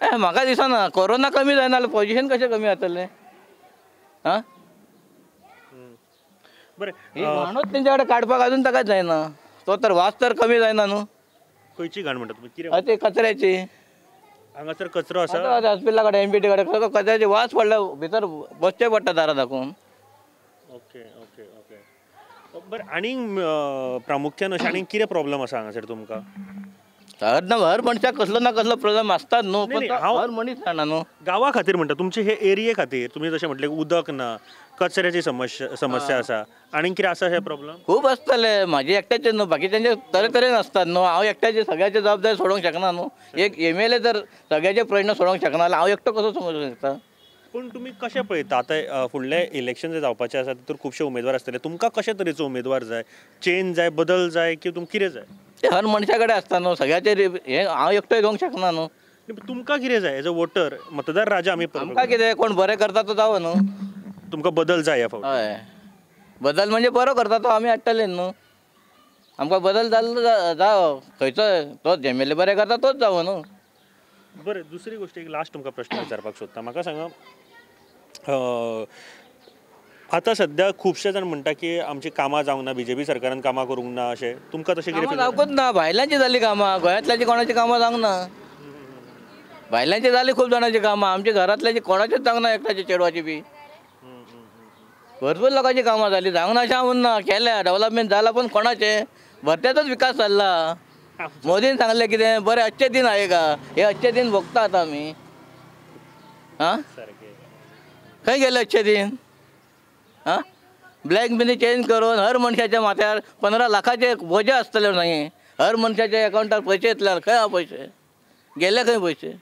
S10: ए म्हाका दिसना, कोरोना कमी जायना जाल्यार पोल्युशन कशें कमी जातलें? आं
S1: बरें,
S10: घाणूच तेंच्या कडेन काडपाक अजून ताकाच जायना, तो तर वास तर कमी जायना न्हू.
S1: खंयची घाण म्हणटा तुमी? कितें?
S10: हय, ते कचऱ्याची.
S1: हांगासर कचरो आसा
S10: हॉस्पिटला कडेन, एम पी टी कडेन कचऱ्याची वास पडल्या भितर बसचें पडटा दारां दाखोवन.
S1: ओके ओके ओके, बरें. आनीक प्रामुख्यान अशें आनीक कितें प्रॉब्लम आसा हांगासर तुमकां?
S10: हर ना हर मनशाक कसलो ना कसलो प्रॉब्लम आसतात न्हू, पण हर मनीस जाणा न्हू.
S1: गांवा खातीर म्हणटा, तुमचे हे एरिये खातीर तुमी जशें म्हटलें उदक ना, कचऱ्याची समस्या आसा, आनीक कितें आसा हे प्रॉब्लम?
S10: खूब आसतले, म्हाजे एकट्याचे न्हू, बाकीच्यांचे तरेतरेन आसतात न्हू. हांव एकट्याचे सगळ्याचे जबाबदारी सोडोवंक शकना न्हू, एक एम एल ए जर सगळ्याचे प्रश्न सोडोवंक शकना जाल्यार हांव एकटो कसो समजूंक शकता?
S1: पूण तुमी कशें पळयता आतां फुडले इलेक्शन जे जावपाचे आसा तितून खुबशे उमेदवार आसतले, तुमकां कशे तरेचो उमेदवार जाय? चेंज जाय, बदल जाय की तुमकां कितें जाय?
S10: ते हर मनशा कडेन आसता न्हू, सगळ्याचे हें हांव एकटो घेवंक शकना न्हू.
S1: तुमकां कितें जाय एज अ वोटर, मतदार राजा आमी?
S10: आमकां कितें कोण बरें करता तो जावो न्हू.
S1: तुमकां बदल जाय ह्या फावट?
S10: हय, बदल म्हणजे बरो करता तो आमी हाडटले न्हू. आमकां बदल जाल्लो जावो, खंयचो तो एम एल ए बरें करता तोच जावो न्हू.
S1: बरें, दुसरी गोश्ट एक लास्ट तुमकां प्रश्न विचारपाक सोदता. म्हाका सांगा, आतां सद्या खुबशे जाण म्हणटा की आमची कामां जावंक ना, बीजेपी सरकारान कामां करूंक ना, अशें तुमकां तशें कितें?
S10: जावंकूच ना, भायल्यांची जालीं कामां, गोंयांतल्याची कोणाची कामां जावंक ना. भायल्यांची जाली खूब जाणांची कामां, आमच्या घरांतल्याची कोणाचीच जावंक ना, एकट्याची चेडवाची बी भरपूर लोकांची कामां जाली, जावंक ना अशें हांव म्हणना, केल्या डेवलपमेंट जाला, पूण कोणाचें भरत्याचोच विकास चल्ला. मोदीन सांगलें कितें बरें अच्छे दिन आयेगा, हे अच्छे दिन भोगता आतां आमी. आं, खंय गेले अच्छे दिन? आं, ब्लॅक मनी चेंज करून हर मनशाच्या माथ्यार 15 लाखाचे बोजे आसतले न्हय, हर मनशाच्या अकावंटार पयशे येतले, खंय आहा पयशे? गेले खंय पयशे?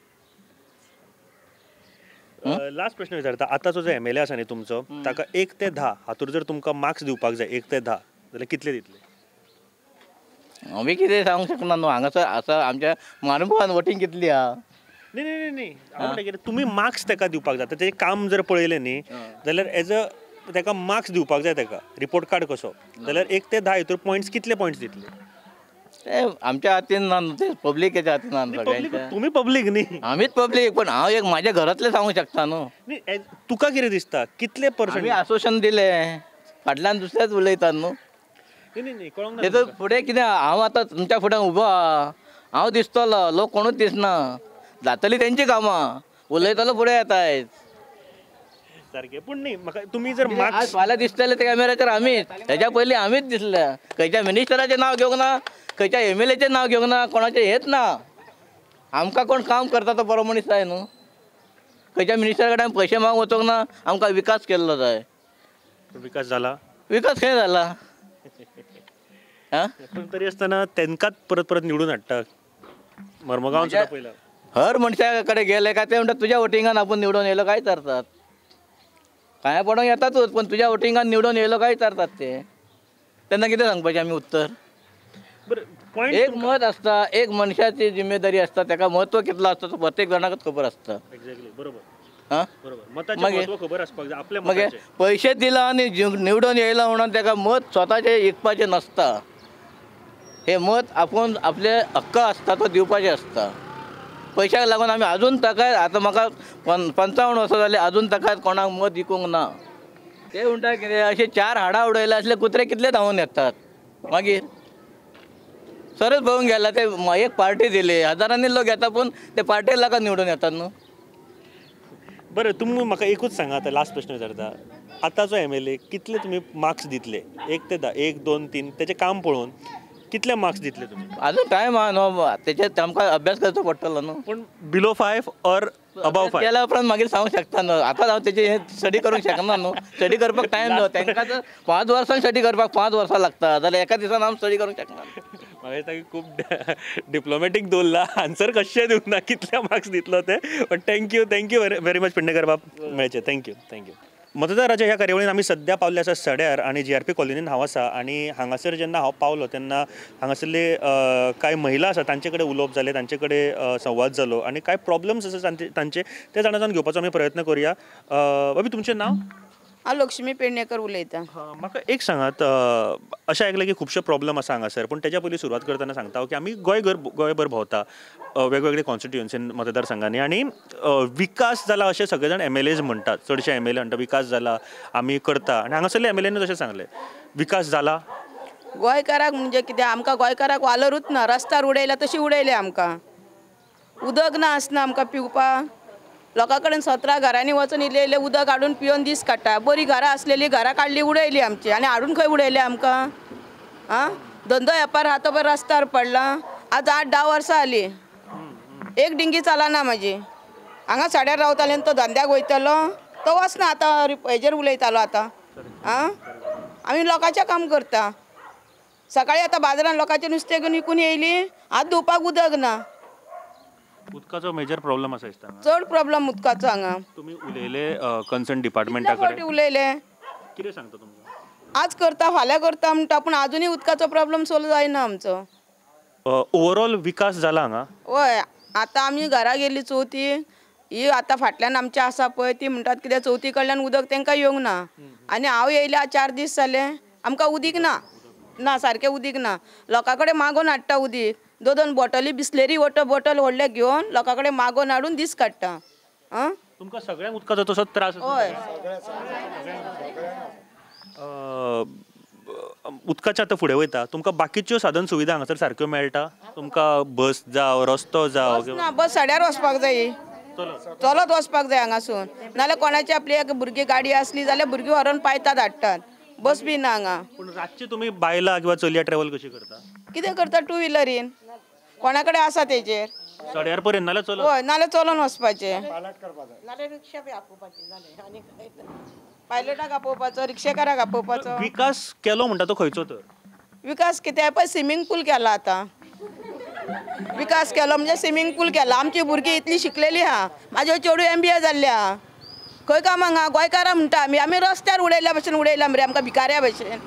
S1: लास्ट प्रश्न विचारता, आतांचो जो एम एल ए आसा न्ही तुमचो, ताका 1 ते 10 हातूंत जर तुमकां मार्क्स दिवपाक जाय, 1 ते 10 जाल्यार कितले दितले?
S10: आमी कितें सांगूंक शकना न्हू, हांगासर आसा आमच्या मार्मोगांवान वोटींग कितली आहा.
S1: न्ही न्ही न्ही, हांव म्हणटा कितें, तुमी मार्क्स ताका दिवपाक जाय. तेजें काम जर पळयलें न्ही जाल्यार एज अ ताका मार्क्स दिवपाक जाय, ताका रिपोर्ट कार्ड कसो जाल्यार 1 ते 10 हितूर पॉयंट्स कितले पॉयंट्स दितले?
S10: ते आमच्या हातीन ना, ते पब्लिकेच्या हातीन ना.
S1: तुमी पब्लीक न्ही,
S10: आमीच पब्लीक, पण हांव एक म्हाज्या घरांतलें सांगूंक शकता न्हू.
S1: न्ही, तुका कितें दिसता कितले पर्संट?
S10: आमी आश्वासन दिलें, फाटल्यान दुसरेच उलयतात न्हू.
S1: न्ही न्ही, कळोंक ना
S10: तेजो फुडें कितें. हांव आतां तुमच्या फुडें उबो आहा, हांव दिसतलो, लोक कोणूच दिसना, जातली तेंची कामां, उलयतलो फुडें येताय
S1: सारकें. पूण न्ही, म्हाका तुमी जर मार्क्स
S10: फाल्यां दिसतले ते कॅमेराचेर आमीच, तेज्या पयलीं आमीच दिसले. खंयच्या मिनिस्टराचें नांव घेवंक ना, खंयच्या एमएलएचें नांव घेवंक ना, कोणाचें हेच ना. आमकां कोण काम करता तो बरो मनीस जाय न्हू. खंयच्या मिनिस्टरा कडेन पयशे मागूंक वचूंक ना, आमकां विकास केल्लो जाय.
S1: विकास जाला?
S10: विकास खंय जाला?
S1: पूण तरी आसतना तेंकांच परत परत निवडून हाडटा मर्मगांव सुद्दां पयला.
S10: हर मनशा कडेन गेले काय ते म्हणटा तुज्या वोटिंगान आपूण निवडून येयलो काय विचारतात. कांय पडोंक येतातूच, पण तुज्या वोटिंगान निवडून येयलो काय विचारतात ते. तेन्ना कितें सांगपाचें आमी उत्तर?
S1: बरें,
S10: एक मत आसता, एक मनशाची जिम्मेदारी आसता, ताका म्हत्व कितलो आसता तो प्रत्येक जाणाकच खबर आसता.
S1: एक्झॅक्टली, बरोबर. हां, बरोबर. मताचें म्हत्व खबर आसपाक जाय आपल्या
S10: मताचें. पयशे दिला आनी निवडून येयला म्हणून ताका मत स्वताचें विकपाचें नासता. हे मत आपूण आपले हक्क आसता तो दिवपाचें आसता. पयशाक लागून आमी आजून ताका, आतां म्हाका 55 वर्सां जालीं, आजून ताका कोणाक मत विकूंक ना. ते म्हणटा कितें, अशे 4 हाडां उडयले असले कुत्रे कितले धांवून येतात. मागीर सरच पळोवंक गेला ते एक पार्टी दिली, हजारांनी लोक येता, पूण ते पार्टी लागून निवडून येतात न्हू.
S1: बरें, तुमी म्हाका एकूच सांगा, आतां लास्ट प्रश्न विचारता, आतांचो एमएलए कितले तुमी मार्क्स दितले 1 ते 10, 1 2 3 तेचें काम पळोवन कितले मार्क्स दितले तुमी?
S10: आजून टायम आहा न्हू, तेचेर आमकां अभ्यास करचो पडटलो न्हू.
S1: पूण बिलो 5 ऑर अबाव 5
S10: केल्या उपरांत मागीर सांगूंक शकता न्हू. आतां हांव तेजे स्टडी करूंक शकना न्हू, स्टडी करपाक टायम ना. तांकां जर 5 वर्सां स्टडी करपाक 5 वर्सां लागता जाल्यार एका दिसान हांव स्टडी करूंक शकना.
S1: म्हाका दिसता की खूब डिप्लोमॅटीक दवरला, आन्सर कशें दिवंक ना कितले मार्क्स दितलो ते. पण thank you, thank you very much Pednekar बाब, मेळचे. Thank you, thank you. मतदाराच्या ह्या कार्यावळीन आमी सद्या पावल्ले आसा सड्यार आनी GRP कॉलनीन हांव आसा. आनी हांगासर जेन्ना हांव पावलो तेन्ना हांगासरले कांय महिला आसा तांचे कडेन उलोवप जालें, तांचे कडेन संवाद जालो आनी कांय प्रॉब्लम्स आसा तांचे ते जाणा जावन घेवपाचो आमी प्रयत्न करुया. बाबी, तुमचें नांव?
S11: हांव लक्ष्मी पेडणेकर उलयतां.
S1: म्हाका एक सांगात, अशें आयकलें की खुबशे प्रॉब्लम आसा हांगासर, पूण तेज्या पयलीं सुरवात करतना सांगता की आमी गोंयभर भोंवता वेगवेगळे कॉन्स्टिट्युएन्सीन मतदारसंघांनी आनी विकास जाला अशें सगळे जाण एमएलएज म्हणटात, चडशे एमएलए म्हणटा विकास जाला आमी करता, आनी हांगासरले एमएलएन तशें सांगलें विकास जाला.
S11: गोंयकाराक म्हणजे कितें, आमकां गोंयकाराक वालोरूच ना. रस्त्यार उडयला तशी उडयले आमकां, उदक ना आसना आमकां पिवपाक. लोकां कडेन 17 घरांनी वचून इल्लें इल्लें उदक हाडून पिवन दीस काडटा. बरीं घरां आसलेलीं घरां काडलीं उडयलीं आमची, आनी हाडून खंय उडयलें आमकां? आं, धंदो वेपार आहा तो बरो रस्त्यार पडला. आतां 8-10 वर्सां जालीं, एक डिंगी चलना म्हाजी. हांगा साड्यार रावतालें आनी तो धंद्याक वयतलो तो वचना, आतां हेजेर उलयतालो आतां. आं, आमी लोकांचें काम करता. सकाळीं आतां बाजारान लोकांचें नुस्तें घेवन विकून येयलीं, हात धुवपाक उदक ना.
S1: उदकाचो मेजर प्रॉब्लम आसा दिसता.
S11: चड प्रॉब्लम उदकाचो हांगा.
S1: तुमी उलयले कन्सर्न डिपार्टमेंटा कडेन?
S11: उलयले.
S1: कितें सांगता तुमकां?
S11: आज करता फाल्यां करता म्हणटा, पूण आजुनूय उदकाचो प्रॉब्लम सोल्व जायना आमचो.
S1: ओवरऑल विकास जाला हांगा?
S11: हय, आतां आमी घरा गेल्ली चवथी ही आतां फाटल्यान आमची आसा पळय, ती म्हणटात कितें चवथी कडल्यान उदक तांकां येवंक ना. आनी हांव येयल्या 4 दीस जाले, आमकां उदीक ना, ना सारकें उदीक ना. लोकां कडेन मागोवन हाडटा उदीक, 2-2 बॉटली बिसलेरी वॉटर बॉटल व्हडले घेवन लोकां कडेन मागोवन हाडून दीस काडटा. आं,
S1: तुमकां सगळ्यांक उदकाचो तसोच त्रास?
S11: हय,
S1: उदकाच्या आतां फुडें वयता, तुमकां बाकीच्यो साधन सुविधा हांगासर सारक्यो मेळटा? तुमकां बस जावं रस्तो जावं?
S11: ना, बस सड्यार वचपाक जाय, चलत वचपाक जाय हांगासून. नाल्यार कोणाची आपली एक भुरगीं गाडी आसली जाल्यार भुरगीं व्हरोन पायतात हाडटात, बस बी ना हांगा.
S1: पूण रातची तुमी बायलां किंवा चलया ट्रॅवल कशी करता?
S11: कितें करता, टू व्हिलरीन, कोणा कडेन आसा तेजेर
S1: सड्यार पर्यंत, नाल्यार चलत?
S11: हय, नाल्यार चलोन वचपाचें, पायलटाक आपोवपाचो, रिक्षेकाराक आपोवपाचो.
S1: विकास केलो म्हणटा तो खंयचो तर?
S11: विकास कितें, पळय स्विमींग पूल केला आतां. विकास केलो म्हणजे स्विमींग पूल केला. आमची भुरगीं इतली शिकलेली आहा, म्हाज्यो चेडूं MBA जाल्लें आहा, खंय कामाक हांगा गोंयकारां म्हणटा आमी, आमी रस्त्यार उडयल्या भशेन उडयला मरे आमकां भिकाऱ्या भशेन.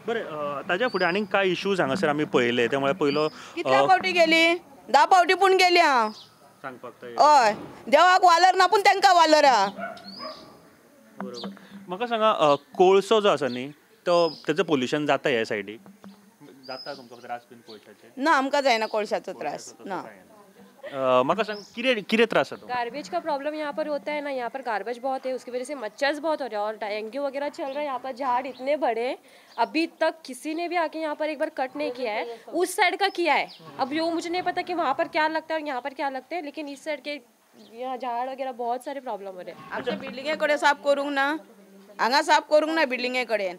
S1: बरें, ताज्या फुडें आनीक कांय इश्यूज हांगासर आमी पळयले, त्यामुळे पयलो
S11: कितल्या फावटी गेली, 10 फावटी पूण गेली हांव हय देवाक वालर ना पूण तांकां वालर आहा.
S1: बरोबर. म्हाका सांगा कोळसो जो आसा न्ही तो तेजो पोल्युशन जाता ह्या सायडीक जाता तुमकां त्रास बीन कोळशाचे?
S11: ना आमकां जायना कोळशाचो त्रास ना.
S1: म्हाका सांग कितें कितें त्रास जाता?
S12: गार्बेज का प्रॉब्लम यहाँ पर होता है ना, यहाँ पर गार्बेज बहुत है, उसकी वजह से मच्छर बहुत हो रहे हैं और डेंगू वगैरह चल रहा है. यहाँ पर झाड़ इतने बड़े, अभी तक किसी ने भी आके यहाँ पर एक बार कट नहीं किया है. उस साइड का किया है, अब यो मुझे नहीं पता कि वहाँ पर क्या लगता है और यहाँ पर क्या लगता है, लेकिन इस साइड के यहाँ झाड़ वगैरह बहुत सारे प्रॉब्लम हो रहे हैं.
S11: आमच्या बिल्डिंगे कडेन साफ करूंक ना, हांगा साफ करूंक ना बिल्डिंगे कडेन.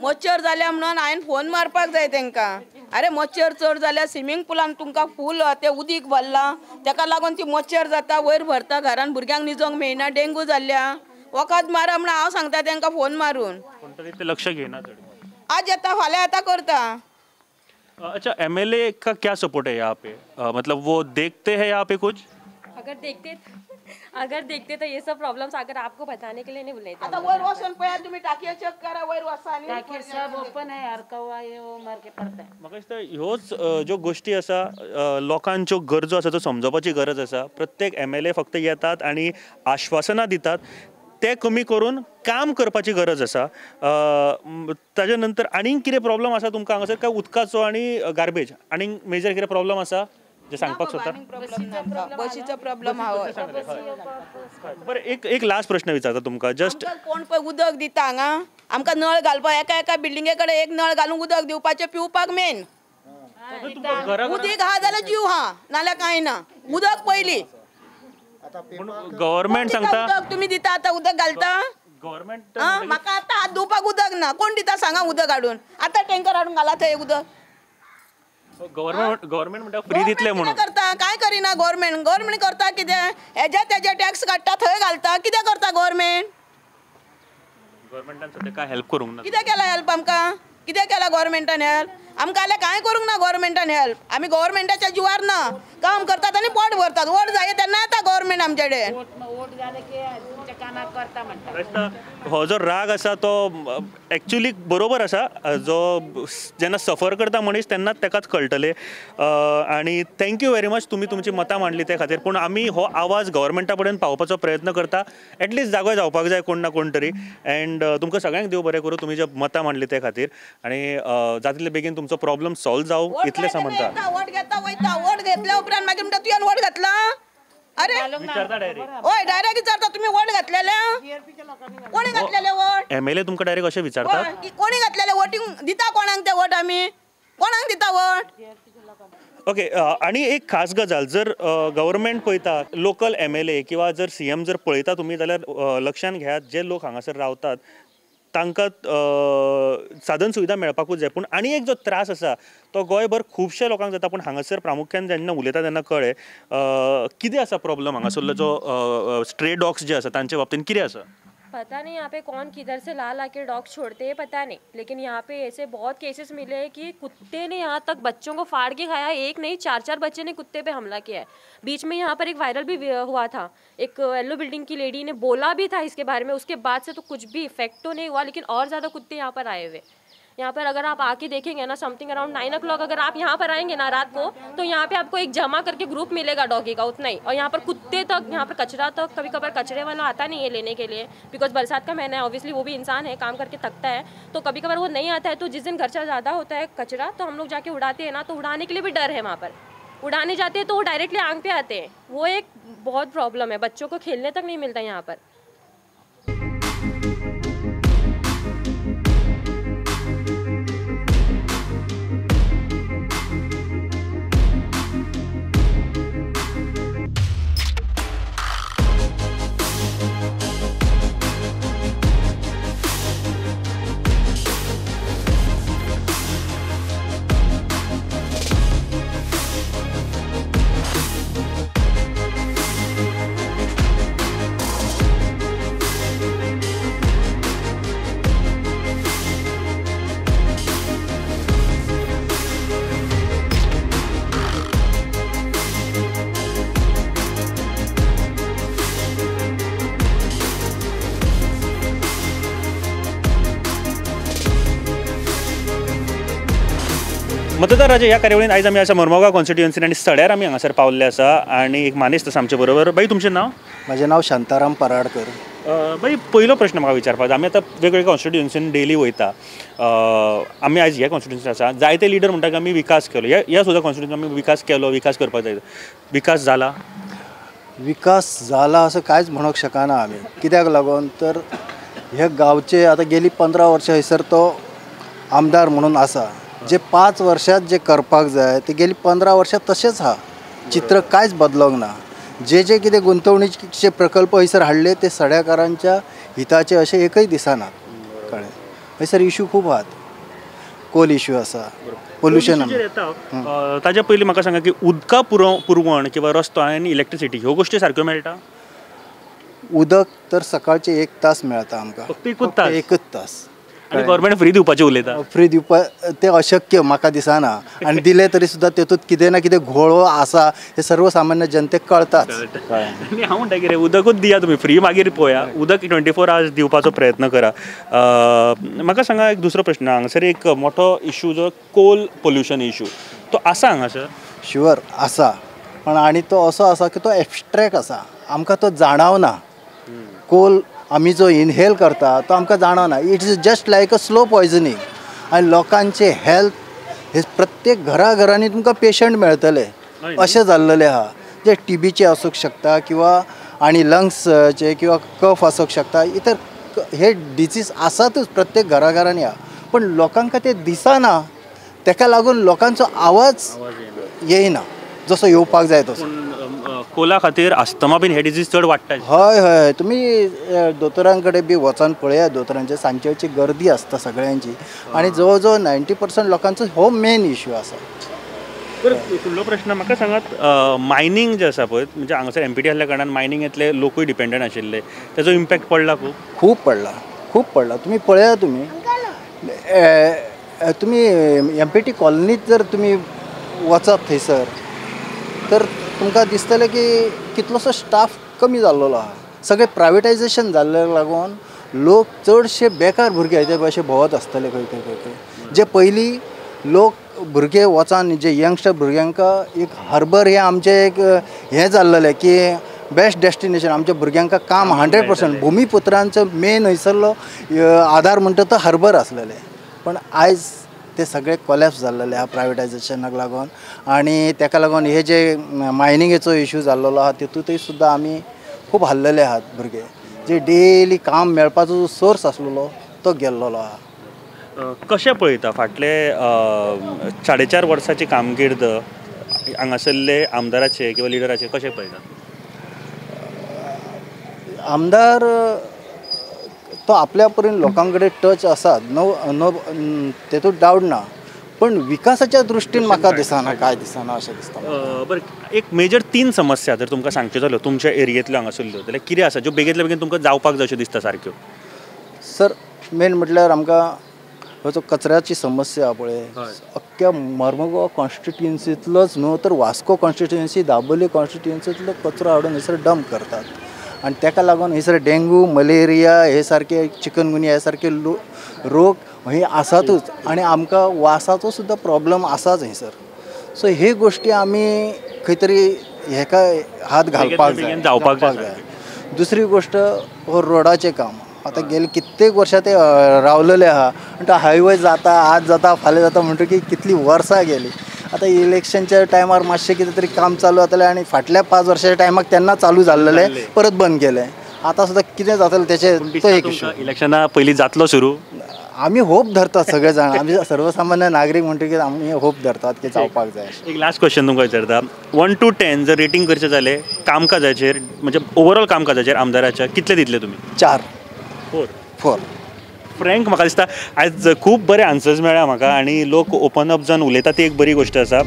S11: मच्छर जाल्या म्हणून हांवें फोन मारपाक जाय तांकां. अरे मच्छर चड जाल्यार स्विमींग पुलान तुमकां फूल तें उदीक भरलां, ताका लागून ती मच्छर जाता, वयर भरता, घरान भुरग्यांक निजोंक मेळना, डेंगू जाल्ल्या. वखद मारा म्हणून हांव सांगता तांकां फोन मारून.
S1: कोण तरी ते लक्ष घेना चड.
S11: आज येता फाल्यां येता करता.
S1: अच्छा, एमएलए का क्या सपोर्ट है यहाँ पे? मतलब वो देखते हैं यहाँ पे कुछ?
S12: अगर देखते तो ये सब प्रॉब्लम्स अगर आपको बताने के लिए नहीं बोले.
S11: आता वयर वचून पळया तुम्ही, टाकये चेक करा वयर वचा आनी
S13: टाकी सब ओपन है यार, कौवा ये वो मार के पडता.
S1: म्हाका दिसता ह्योच ज्यो गोष्टी आसा लोकांच्यो गरजो आसा त्यो समजोवपाची गरज आसा. प्रत्येक एमएलए फक्त येतात आनी आश्वासनां दितात, ते कमी करून काम करपाची गरज आसा. ताजे नंतर आनीक कितें प्रॉब्लम आसा तुमकां हांगासर? काय उदकाचो आनी गार्बेज आनीक मेजर कितें प्रॉब्लम आसा जे सांगपाक सोदता?
S11: बशीचो प्रॉब्लम आहा.
S1: बरें, एक एक लास्ट प्रश्न विचारता तुमकां जस्ट.
S11: कोण पळय उदक दिता हांगा आमकां नळ घालपाक, एका एका बिल्डिंगे कडेन एक नळ घालून उदक दिवपाचें पिवपाक मेन. उदीक आहा जाल्यार जीव आहा, नाल्यार कांय ना. उदक पयलीं
S1: गव्हर्मेंट सांगता
S11: उदक तुमी दिता, आतां उदक घालता
S1: गव्हर्मेंट.
S11: म्हाका आतां हात धुवपाक उदक ना, कोण दिता सांगा उदक हाडून? आतां टँकर हाडून घाला थंय उदक.
S1: गव्हर्मेंट गव्हर्मेंट म्हणटा फ्री दितले म्हणून.
S11: करता काय करिना गव्हर्मेंट? गव्हर्मेंट करता कितें? हेज्या तेज्या टॅक्स काडटा थंय घालता. कितें करता गव्हर्मेंट?
S1: गव्हर्मेंटान सद्या काय हेल्प करूंक ना.
S11: कितें केलां हेल्प आमकां? कितें केलां गव्हर्मेंटान हेल्प आमकां? जाल्यार कांय करूंक ना गव्हर्मेंटान हेल्प. आमी गव्हर्मेंटाच्या जिवार ना, काम करतात आनी पोट भरतात. वोट जाय तेन्ना येता गव्हर्मेंट आमचे कडेन.
S1: हो जो राग आसा तो एक्चुअली बरोबर आसा, जो जेन्ना सफर करता मनीस तेन्नाच ताकाच कळटलें. आनी thank you very much तुमी तुमची मतां मांडली ते खातीर. पूण आमी हो आवाज गव्हर्मेंटा पर्यंत पावोवपाचो प्रयत्न करता. एटलिस्ट जागो जावपाक जाय कोण ना कोण तरी. एंड तुमकां सगळ्यांक देव बरें करूं तुमी जे मतां मांडली ते खातीर. आनी जाता बेगीन तुमचो प्रॉब्लम सॉल्व जावं इतलें समजता.
S11: वोट घेता वयता, वोट घेतल्या उपरांत मागीर म्हणटा तुवें वोट घातला? अरे हय डायरेक्ट विचारता तुमी वोट घातलेले? कोणी घातलेले वोट?
S1: एमएलए तुमकां डायरेक्ट अशें विचारता?
S11: कोणी घातलेले वोटींग दिता कोणाक ते वोट? आमी कोणाक दिता वोट?
S1: ओके. आनी एक खास गजाल, जर गव्हर्मेंट पळयता लोकल एमएलए किंवा जर सीएम जर पळयता तुमी जाल्यार लक्षान घेयात जे लोक हांगासर रावतात तांकां साधन सुविधा मेळपाकूच जाय. पूण आनी एक जो त्रास आसा तो गोंयभर खुबशे लोकांक जाता, पूण हांगासर प्रामुख्यान जेन्ना उलयता तेन्ना कळ्ळें कितें आसा प्रॉब्लम हांगासरलो जो स्ट्रे डॉग्स जे आसा तांचे बाबतीन कितें आसा?
S12: पता नहीं यहाँ पे कौन किधर से ला ला के डॉग छोड़ते हैं पता नहीं, लेकिन यहाँ पे ऐसे बहुत केसेस मिले हैं कि कुत्ते ने यहाँ तक बच्चों को फाड़ के खाया. एक नहीं 4-4 बच्चे ने कुत्ते पे हमला किया है. बीच में यहाँ पर एक वायरल भी हुआ था, एक येलो बिल्डिंग की लेडी ने बोला भी था इसके बारे में. उसके बाद से तो कुछ भी इफेक्ट तो नहीं हुआ, लेकिन और ज़्यादा कुत्ते यहाँ पर आए हुए. यहाँ पर अगर आप आके देखेंगे ना समथिंग अराउंड 9 o'clock अगर आप यहाँ पर आएंगे ना रात को, तो यहाँ पे आपको एक जमा करके ग्रुप मिलेगा डॉगी का, उतना ही. और यहाँ पर कुत्ते तक, यहाँ पर कचरा तक, कभी कभार कचरे वाला आता नहीं है लेने के लिए, because बरसात का महीना है, ऑब्वियसली वो भी इंसान है, काम करके थकता है, तो कभी कभार वो नहीं आता है. तो जिस दिन घर से ज़्यादा होता है कचरा तो हम लोग जाके उड़ाते हैं ना, तो उड़ाने के लिए भी डर है. वहाँ पर उड़ाने जाते हैं तो वो डायरेक्टली आंख पे आते हैं. वो एक बहुत प्रॉब्लम है, बच्चों को खेलने तक नहीं मिलता यहाँ पर.
S1: मतदार राजा ह्या कार्यावळीन आयज आमी आसा मरमोगांव कॉन्स्टिट्युएन्सीन आनी सड्यार आमी हांगासर पावल्ले आसा आनी एक मानेस्त आसा आमचे बरोबर. बाई, तुमचें नांव?
S14: म्हजें नांव शांताराम पराडकर.
S1: बाई, पयलो प्रश्न म्हाका विचारपाक, आमी आतां वेगवेगळे कॉन्स्टिट्युएन्सीन डेली वयता, आमी आयज ह्या कॉन्स्टिट्युएन्सीन आसा, जायते लिडर म्हणटा की आमी विकास केलो, ह्या सुद्दां कॉन्स्टिट्युएन्सीन आमी विकास केलो, विकास करपाक जाय, विकास जाला?
S14: विकास जाला असो कांयच म्हणूंक शकना आमी. कित्याक लागून तर हे गांवचे आतां गेली 15 वर्सां हयसर तो आमदार म्हणून आसा, जे 5 वर्षात जे करपाक जाय ते गेली 15 वर्षां तशेंच आहा, चित्र कांयच बदलोंक ना. जे जे कितें गुंतवणुकीचे प्रकल्प हयसर हाडले ते सड्याकारांच्या हिताचे अशें एकय दिसनात. कळ्ळें? हयसर इशू खूब आहात, कोल इशू आसा, पोल्युशन.
S1: ताज्या पयलीं म्हाका सांगा की उदका पुरवण किंवा रस्तो आनी इलेक्ट्रिसिटी ह्यो गोश्टी सारक्यो मेळटा?
S14: उदक तर सकाळचे 1 तास मेळटा आमकां,
S1: फक्त एकूच तास?
S14: एकच तास.
S1: आनी गव्हर्मेंट फ्री दिवपाचें उलयता?
S14: फ्री दिवपा तें अशक्य म्हाका दिसना, आनी दिलें तरी सुद्दां तेतूंत कितें ना कितें घोळो आसा हें सर्वसामान्य जनतेक कळटाच.
S1: आनी हांव म्हणटा कितें, उदकूच दिया तुमी फ्री, मागीर पळोवया, उदक 24 आवर्स दिवपाचो प्रयत्न करा. म्हाका सांगा एक दुसरो प्रश्न, हांगासर एक मोठो इशू जो कोल पोल्युशन इशू तो आसा हांगासर?
S14: शुअर आसा, पण आनी तो असो आसा की तो एबस्ट्रेक्ट आसा, आमकां तो जाणावना. कोल आमी जो इनहेल करता तो आमकां जाणवना, it is just like a slow poisoning. आनी लोकांचे हेल्थ हे प्रत्येक घराघरांनी तुमकां पेशंट मेळटले अशें जाल्लेलें आहा, जे टीबीचे आसूंक शकता किंवा आनी लंग्सचे किंवा कफ आसूंक शकता, इतर हे डिजीज आसातूच प्रत्येक घराघरांनी आहा, पण लोकांक ते दिसना, तेका लागून लोकांचो आवाज येयना जसो येवपाक जाय तसो.
S1: कोला खातीर आस्थमा बीन हे डिजीज चड वाडटा?
S14: हय हय, तुमी दोतोरां कडेन बी वचोन पळयात, दोतोरांचे सांजची गर्दी आसता सगळ्यांची आनी जवळ जवळ 90% लोकांचो हो मेन इशू आसा.
S1: बरं, फुडलो प्रश्न म्हाका सांगात, मायनींग जें आसा पळय, म्हणजे हांगासर एमपीटी आसल्या कारणान मायनिंगेंतले लोकूय डिपेंडंट आशिल्ले, तेजो इम्पॅक्ट पडला खूब?
S14: खूब पडला, खूब पडला. तुमी पळयात, तुमी तुमी एमपीटी कॉलनीत जर तुमी वचत थंयसर तर तुमकां दिसतलें की कितलोसो स्टाफ कमी जाल्लो आहा, सगळें प्रायवेटायजेशन जाल्ल्याक लागून लोक चडशे बेकार भुरगे ते अशे भोंवत आसतले खंय खंय खंय खंय. जे पयलीं लोक भुरगे वचान जे यंगस्टर भुरग्यांक एक हार्बर हें आमचें एक हें जाल्लेलें की बेस्ट डेस्टिनेशन, आमच्या भुरग्यांक काम 100%, भुमीपुत्रांचो मेन हयसरलो आधार म्हणटा तो हार्बर आसलेलें, पण आयज ते सगळे कोलॅप्स जाल्लेले आहा प्रायवेटायजेशनाक लागून. आनी तेका लागून हे जे मायनिंगेचो इशू जाल्लेलो आहा तितूंतय सुद्दां आमी खूब हाल्लेले आहात भुरगे, जे डेली काम मेळपाचो जो सोर्स आसलेलो तो गेल्लेलो आहा.
S1: कशें पळयता फाटले 4.5 वर्साची कामगिर्द हांगासरले आमदाराचे किंवा लिडराचे, कशें पळयता?
S14: आमदार तो आपल्या परीन लोकां कडेन टच आसा, नो नो तेतूंत डावट ना, पण विकासाच्या दृश्टीन म्हाका दिसना, कांय दिसना अशें दिसता.
S1: बरें, एक मेजर 3 समस्या जर तुमकां सांगच्यो जाल्यो तुमच्या एरियेंतल्यो हांगासरल्यो जाल्यार कितें आसा ज्यो बेगींतल्या बेगीन तुमकां जावपाक जाय अश्यो दिसता सारक्यो?
S14: सर, मेन म्हटल्यार आमकां हो जो कचऱ्याची समस्या आहा पळय, अख्ख्या मर्मगांव कॉन्स्टिट्युएन्सींतलोच न्हू तर वास्को कॉन्स्टिट्युएन्सी, दाबोली कॉन्स्टिट्युएन्सींतलो कचरो हाडून हयसर डंप करतात आनी तेका लागून हयसर डेंगू, मलेरिया हे सारके, चिकनगुनिया हे सारके रोग हे आसातूच, आनी आमकां वासाचो सुद्दां प्रॉब्लम आसाच हयसर. सो हे गोश्टी आमी खंय तरी हेका हात घालपाक जाय,
S1: जावपाक जाय.
S14: दुसरी गोश्ट हो रोडाचें काम, आतां गेले कित्येक वर्सां ते रावलेले आहा आनी तो हायवे जाता, आज जाता फाल्यां जाता म्हणटकीर कितलीं वर्सां गेलीं. आतां इलेक्शनच्या टायमार मातशें कितें तरी काम चालू जातलें आनी फाटल्या 5 वर्साच्या टायमाक तेन्ना चालू जाल्लेलें परत बंद केलें, आतां सुद्दां कितें जातलें तेचें तो एक इशू.
S1: इलेक्शना पयलीं जातलो सुरू?
S14: आमी होप धरतात सगळे जाण, आमी सर्वसामान्य नागरीक म्हणटकीर आमी होप धरतात की जावपाक जाय.
S1: एक लास्ट क्वेश्चन तुमकां विचारता, 1 to 10 जर रेटींग करचें जालें कामकाजाचेर, म्हणजे ओवरऑल कामकाजाचेर आमदाराच्या, कितले दितले तुमी?
S14: 4. 4.
S1: फ्रँक म्हाका दिसता आयज खूब बरे आन्सर्स मेळ्ळा म्हाका आनी लोक ओपन अप जावन उलयता, ती एक बरी गोश्ट आसा.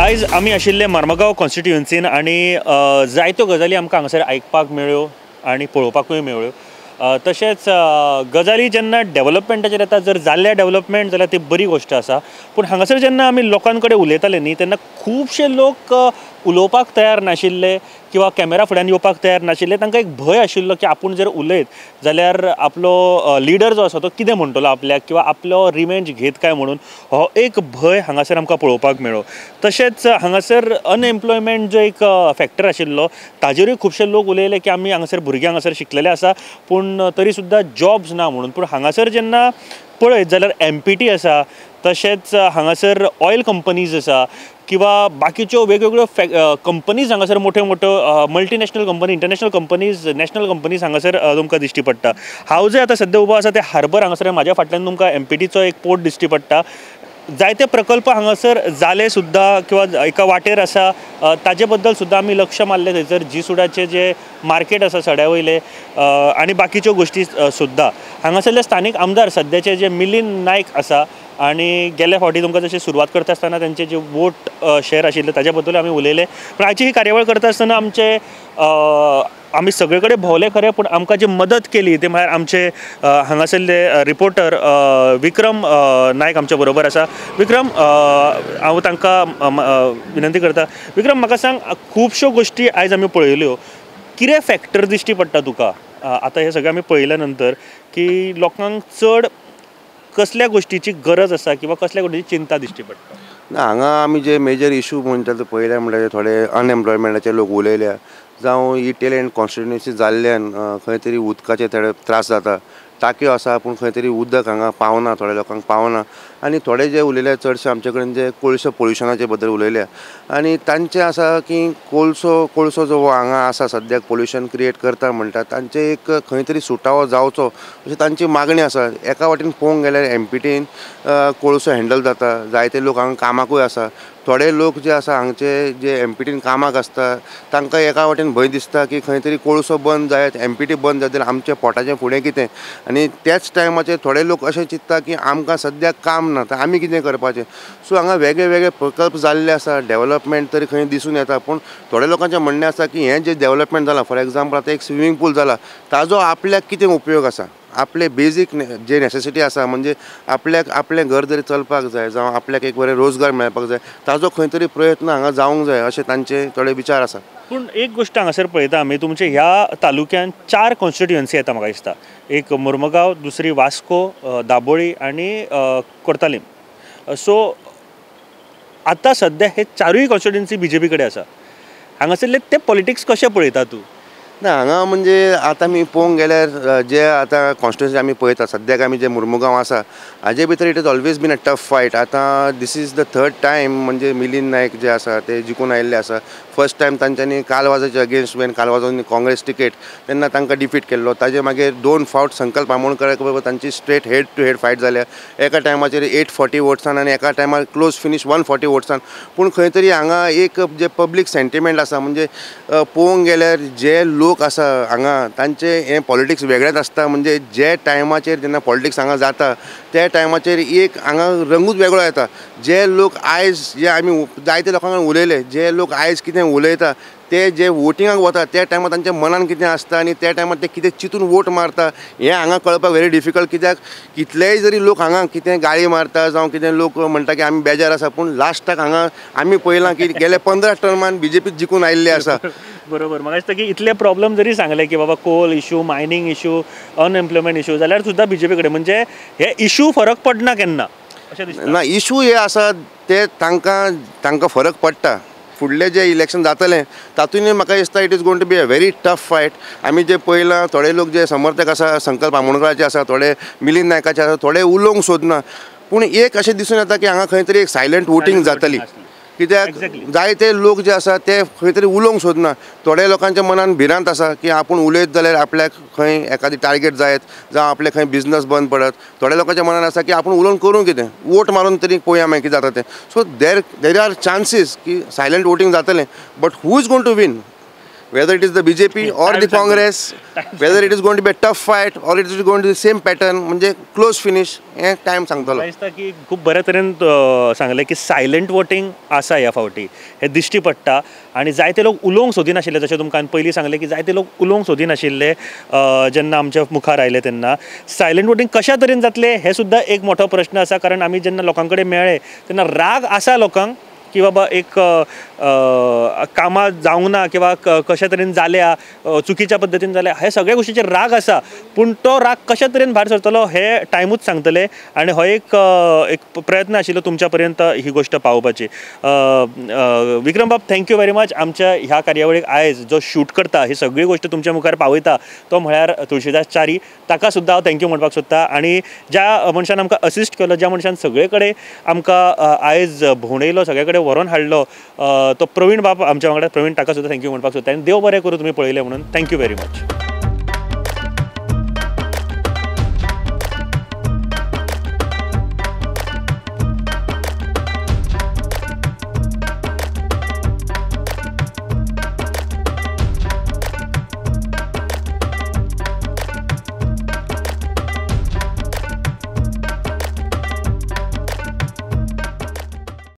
S1: आयज आमी आशिल्ले मार्मगांव कॉन्स्टिट्युएन्सीन आनी जायत्यो गजाली आमकां हांगासर आयकपाक मेळ्ळ्यो आनी पळोवपाकूय मेळ्ळ्यो. तशेंच गजाली जेन्ना डेवलपमेंटाचेर येता, जर जाल्ल्या डेवलपमेंट जाल्यार ती बरी गोश्ट आसा, पूण हांगासर जेन्ना आमी लोकां कडेन उलयताले न्ही तेन्ना खुबशे लोक उलोवपाक तयार नाशिल्ले किंवा कॅमेरा फुड्यान येवपाक तयार नाशिल्ले. तांकां एक भंय आशिल्लो की आपूण जर उलयत जाल्यार आपलो लिडर जो आसा तो कितें म्हणटलो आपल्याक किंवा आपलो रिवेंज घेत काय म्हणून, हो एक भंय हांगासर आमकां पळोवपाक मेळ्ळो. तशेंच हांगासर अनएम्प्लॉयमेंट जो एक फॅक्टर आशिल्लो ताजेरूय खुबशे लोक उलयले की आमी हांगासर भुरगे हांगासर शिकलेले आसा पूण तरी सुद्दां जॉब्स ना म्हणून. पूण हांगासर जेन्ना पळयत जाल्यार एमपीटी आसा, तशेंच हांगासर ऑयल कंपनीज आसा किंवा बाकीच्यो वेगवेगळ्यो कंपनीज हांगासर मोठ्यो मोठ्यो multinational company, international companies, national companies हांगासर तुमकां दिश्टी पडटा. हांव जे आतां सद्या उबो आसा ते हार्बर हांगासर म्हाज्या फाटल्यान तुमकां एमपीटीचो एक पोर्ट दिश्टी पडटा. जायते प्रकल्प हांगासर जाले सुद्दां किंवा एका वाटेर आसा ताजे बद्दल सुद्दां आमी लक्ष मारलें थंयसर जीसुडाचें जे मार्केट आसा सड्या वयलें आनी बाकीच्यो गोश्टी सुद्दां. हांगासरले स्थानीक आमदार सद्याचे जे मिलिंद नायक आसा आनी गेल्या फावटी तुमकां जशें सुरवात करता आसतना तांचे जे वोट शेअर आशिल्ले ताजे बद्दल आमी उलयले. पूण आयची ही कार्यावळ करता आसतना आमचे आमी सगळे कडेन भोंवले खरें, पूण आमकां जी मदत केली ते म्हळ्यार आमचे हांगासरले रिपोर्टर विक्रम नायक आमच्या बरोबर आसा. विक्रम, हांव तांकां विनंती करता, विक्रम म्हाका सांग, खुबश्यो गोश्टी आयज आमी पळयल्यो, कितें फॅक्टर दिश्टी पडटा तुका आतां हें सगळें आमी पळयल्या नंतर की लोकांक चड कसल्या गोश्टीची गरज आसा किंवा कसल्या गोश्टीची चिंता दिश्टी पडटा?
S15: ना, हांगा आमी जे मेजर इशू म्हणटा ते पळयले म्हणल्यार थोडे अनएम्प्लॉयमेंटाचे लोक उलयल्या, जावं ही टेलंट कॉन्स्टिट्युएन्सी जाल्ल्यान खंय तरी उदकाचे थोडे त्रास जाता, टाक्यो आसा पूण खंय तरी उदक हांगा पावना, थोड्या लोकांक पावना. आनी थोडे जे उलयले चडशे आमचे कडेन जे कोळसो पोल्युशनाचे बद्दल उलयल्या आनी तांचें आसा की कोळसो जो हांगा आसा सद्याक पोल्युशन क्रिएट करता म्हणटा, तांचे एक खंय तरी सुटावो जावचो अशी तांची मागणी आसा. एका वाटेन पळोवंक गेल्यार एमपीटीन कोळसो हँडल जाता, जायते लोक हांगा कामाकूय आसा, थोडे लोक जे आसा हांगचे जे एमपीटीन कामाक आसता तांकां एका वाटेन भंय दिसता की खंय तरी कोळसो बंद जायत, एमपीटी बंद जायत जाल्यार आमच्या पोटाचें फुडें कितें. आनी त्याच टायमाचेर थोडे लोक अशें चिंत्ता की आमकां सद्याक काम ना तर आमी कितें करपाचें. सो हांगा वेगळे वेगळे प्रकल्प जाल्ले आसा, डेवलपमेंट तरी खंय दिसून येता, पूण थोड्या लोकांचें म्हणणें आसा की हें जें डेवलपमेंट जालां, फॉर एग्जाम्पल आतां एक स्विमींग पूल जाला, ताजो आपल्याक कितें उपयोग आसा, आपले बेजीक जे नेसेसिटी आसा म्हणजे आपल्याक आपलें घर जरी चलपाक जाय जावं आपल्याक एक बरें रोजगार मेळपाक जाय, ताजो खंय तरी प्रयत्न हांगा जावंक जाय अशें तांचे थोडे विचार आसा.
S1: पूण एक गोश्ट हांगासर पळयता आमी, तुमचे ह्या तालुक्यान 4 कॉन्स्टिट्युएन्सी येता म्हाका दिसता, एक मुर्मगांव, दुसरी वास्को, दाबोळी आनी कोर्तालीम. सो आतां सद्या हे 4ूय कॉन्स्टिट्युएन्सी बीजेपी कडेन आसा, हांगासरले ते पॉलिटिक्स कशें पळयता तूं?
S15: ना, हांगा म्हणजे आतां आमी पळोवंक गेल्यार जे आतां कॉन्स्टिट्युएन्सी आमी पळयता सद्याक आमी जे मुर्मुगांव आसा हाजे भितर it is always been a tough fight. आतां this is the third time म्हणजे मिलिंद नायक जे आसा ते जिखून आयिल्ले आसा. फर्स्ट टायम तांच्यांनी कालवाजाचे अगेन्स्ट वेन कालवाजान काँग्रेस टिकेट तेन्ना तांकां डिफीट केल्लो, ताजे मागीर 2 फावट संकल्प आमोणकर बरोबर तांची straight head to head fight जाल्या, एका टायमाचेर 840 वोट्सान आनी एका टायमार क्लोज फिनीश 140 वोट्सान. पूण खंय तरी हांगा एक जे पब्लीक सेंटिमेंट आसा म्हणजे पळोवंक गेल्यार जे लोक आसा हांगा तांचे हें पॉलिटिक्स वेगळेंच आसता, म्हणजे जे टायमाचेर जेन्ना पॉलिटिक्स हांगा जाता त्या टायमाचेर एक हांगा रंगूच वेगळो येता. जे लोक आयज जे आमी जायते लोकांक उलयले, जे लोक आयज कितें उलयता ते जे वोटिंगाक वता त्या टायमार तांच्या मनान कितें आसता आनी त्या टायमार ते कितें चिंतून वोट मारता हें हांगा कळपाक व्हेरी डिफिकल्ट. कित्याक कितलेय जरी लोक हांगा कितें गाळी मारता जावं कितें लोक म्हणटा की आमी बेजार आसा, पूण लास्टाक हांगा आमी पळयलां की गेले 15 टर्मान बीजेपी जिखून आयिल्ले आसा.
S1: बरोबर, म्हाका दिसता की इतले प्रॉब्लम जरी सांगले की बाबा coal issue, mining issue, unemployment issue, जाल्यार सुद्दां बीजेपी कडेन म्हणजे हे इशू फरक पडना केन्ना अशें दिसता?
S15: ना, इशू हे आसा ते तांकां तांकां फरक पडटा. फुडलें जें इलेक्शन जातलें तातूंतय म्हाका दिसता it is going to be a very tough fight. आमी जे पळयलां थोडे लोक जे समर्थक आसा संकल्प आमोणकराचे आसा, थोडे मिलिंद नायकाचे आसा, थोडे उलोवंक सोदना, पूण एक अशें दिसून येता की हांगा खंय तरी एक सायलंट वोटींग जातली. कित्याक जायते लोक जे आसा ते खंय तरी उलोवंक सोदना, थोड्या लोकांच्या मनान भिरांत आसा की आपूण उलयत जाल्यार आपल्याक खंय एखादी टार्गेट जायत जावं आपले खंय बिजनस बंद पडत, थोड्या लोकांच्या मनान आसा की आपूण उलोवन करूं कितें, वोट मारून तरी पळोवया मागीर कितें जाता तें. सो there are chances की सायलंट वोटींग जातलें, but who is going to win Whether it is the BJP or the Congress, whether it is going to be a tough fight or it is going to be same pattern, म्हणजे close finish हें time सांगतलो.
S1: दिसता की खूब बऱ्या तरेन सांगलें की सायलंट वोटींग आसा ह्या फावटी, हें दिश्टी पडटा. आनी जायते लोक उलोवंक सोदिनाशिल्ले, जशें तुमकां हांवें पयलीं सांगलें की जायते लोक उलोवंक सोदिनाशिल्ले जेन्ना आमच्या मुखार आयले तेन्ना. सायलंट वोटींग कशा तरेन जातलें हें सुद्दां एक मोठो प्रश्न आसा, कारण आमी जेन्ना लोकां कडेन मेळ्ळे तेन्ना राग आसा लोकांक की बाबा एक कामां जावंक ना किंवा कशा तरेन जाल्या, चुकीच्या पद्दतीन जाल्या, हे सगळ्या गोष्टीचेर राग आसा. पूण तो राग कशा तरेन भायर सरतलो हे टायमूच सांगतले. आनी हो एक एक प्रयत्न आशिल्लो तुमच्या पर्यंत ही गोश्ट पावोवपाची. विक्रम बाब, thank you very much. आमच्या ह्या कार्यावळीक आयज जो शूट करता ही सगळी गोश्ट तुमच्या मुखार पावयता तो म्हळ्यार तुळशीदास च्यारी, ताका सुद्दां हांव thank you म्हणपाक सोदता. आनी ज्या मनशान आमकां असिस्ट केलो, ज्या मनशान सगळे कडेन आमकां आयज भोंवडयलो, सगळे कडेन व्हरोन हाडलो, तो प्रवीण बाब आमच्या वांगडा. प्रवीण, ताका सुद्दां thank you म्हणपाक सोदता. आनी देव बरें करूं तुमी पळयलें म्हणून. Thank you very much.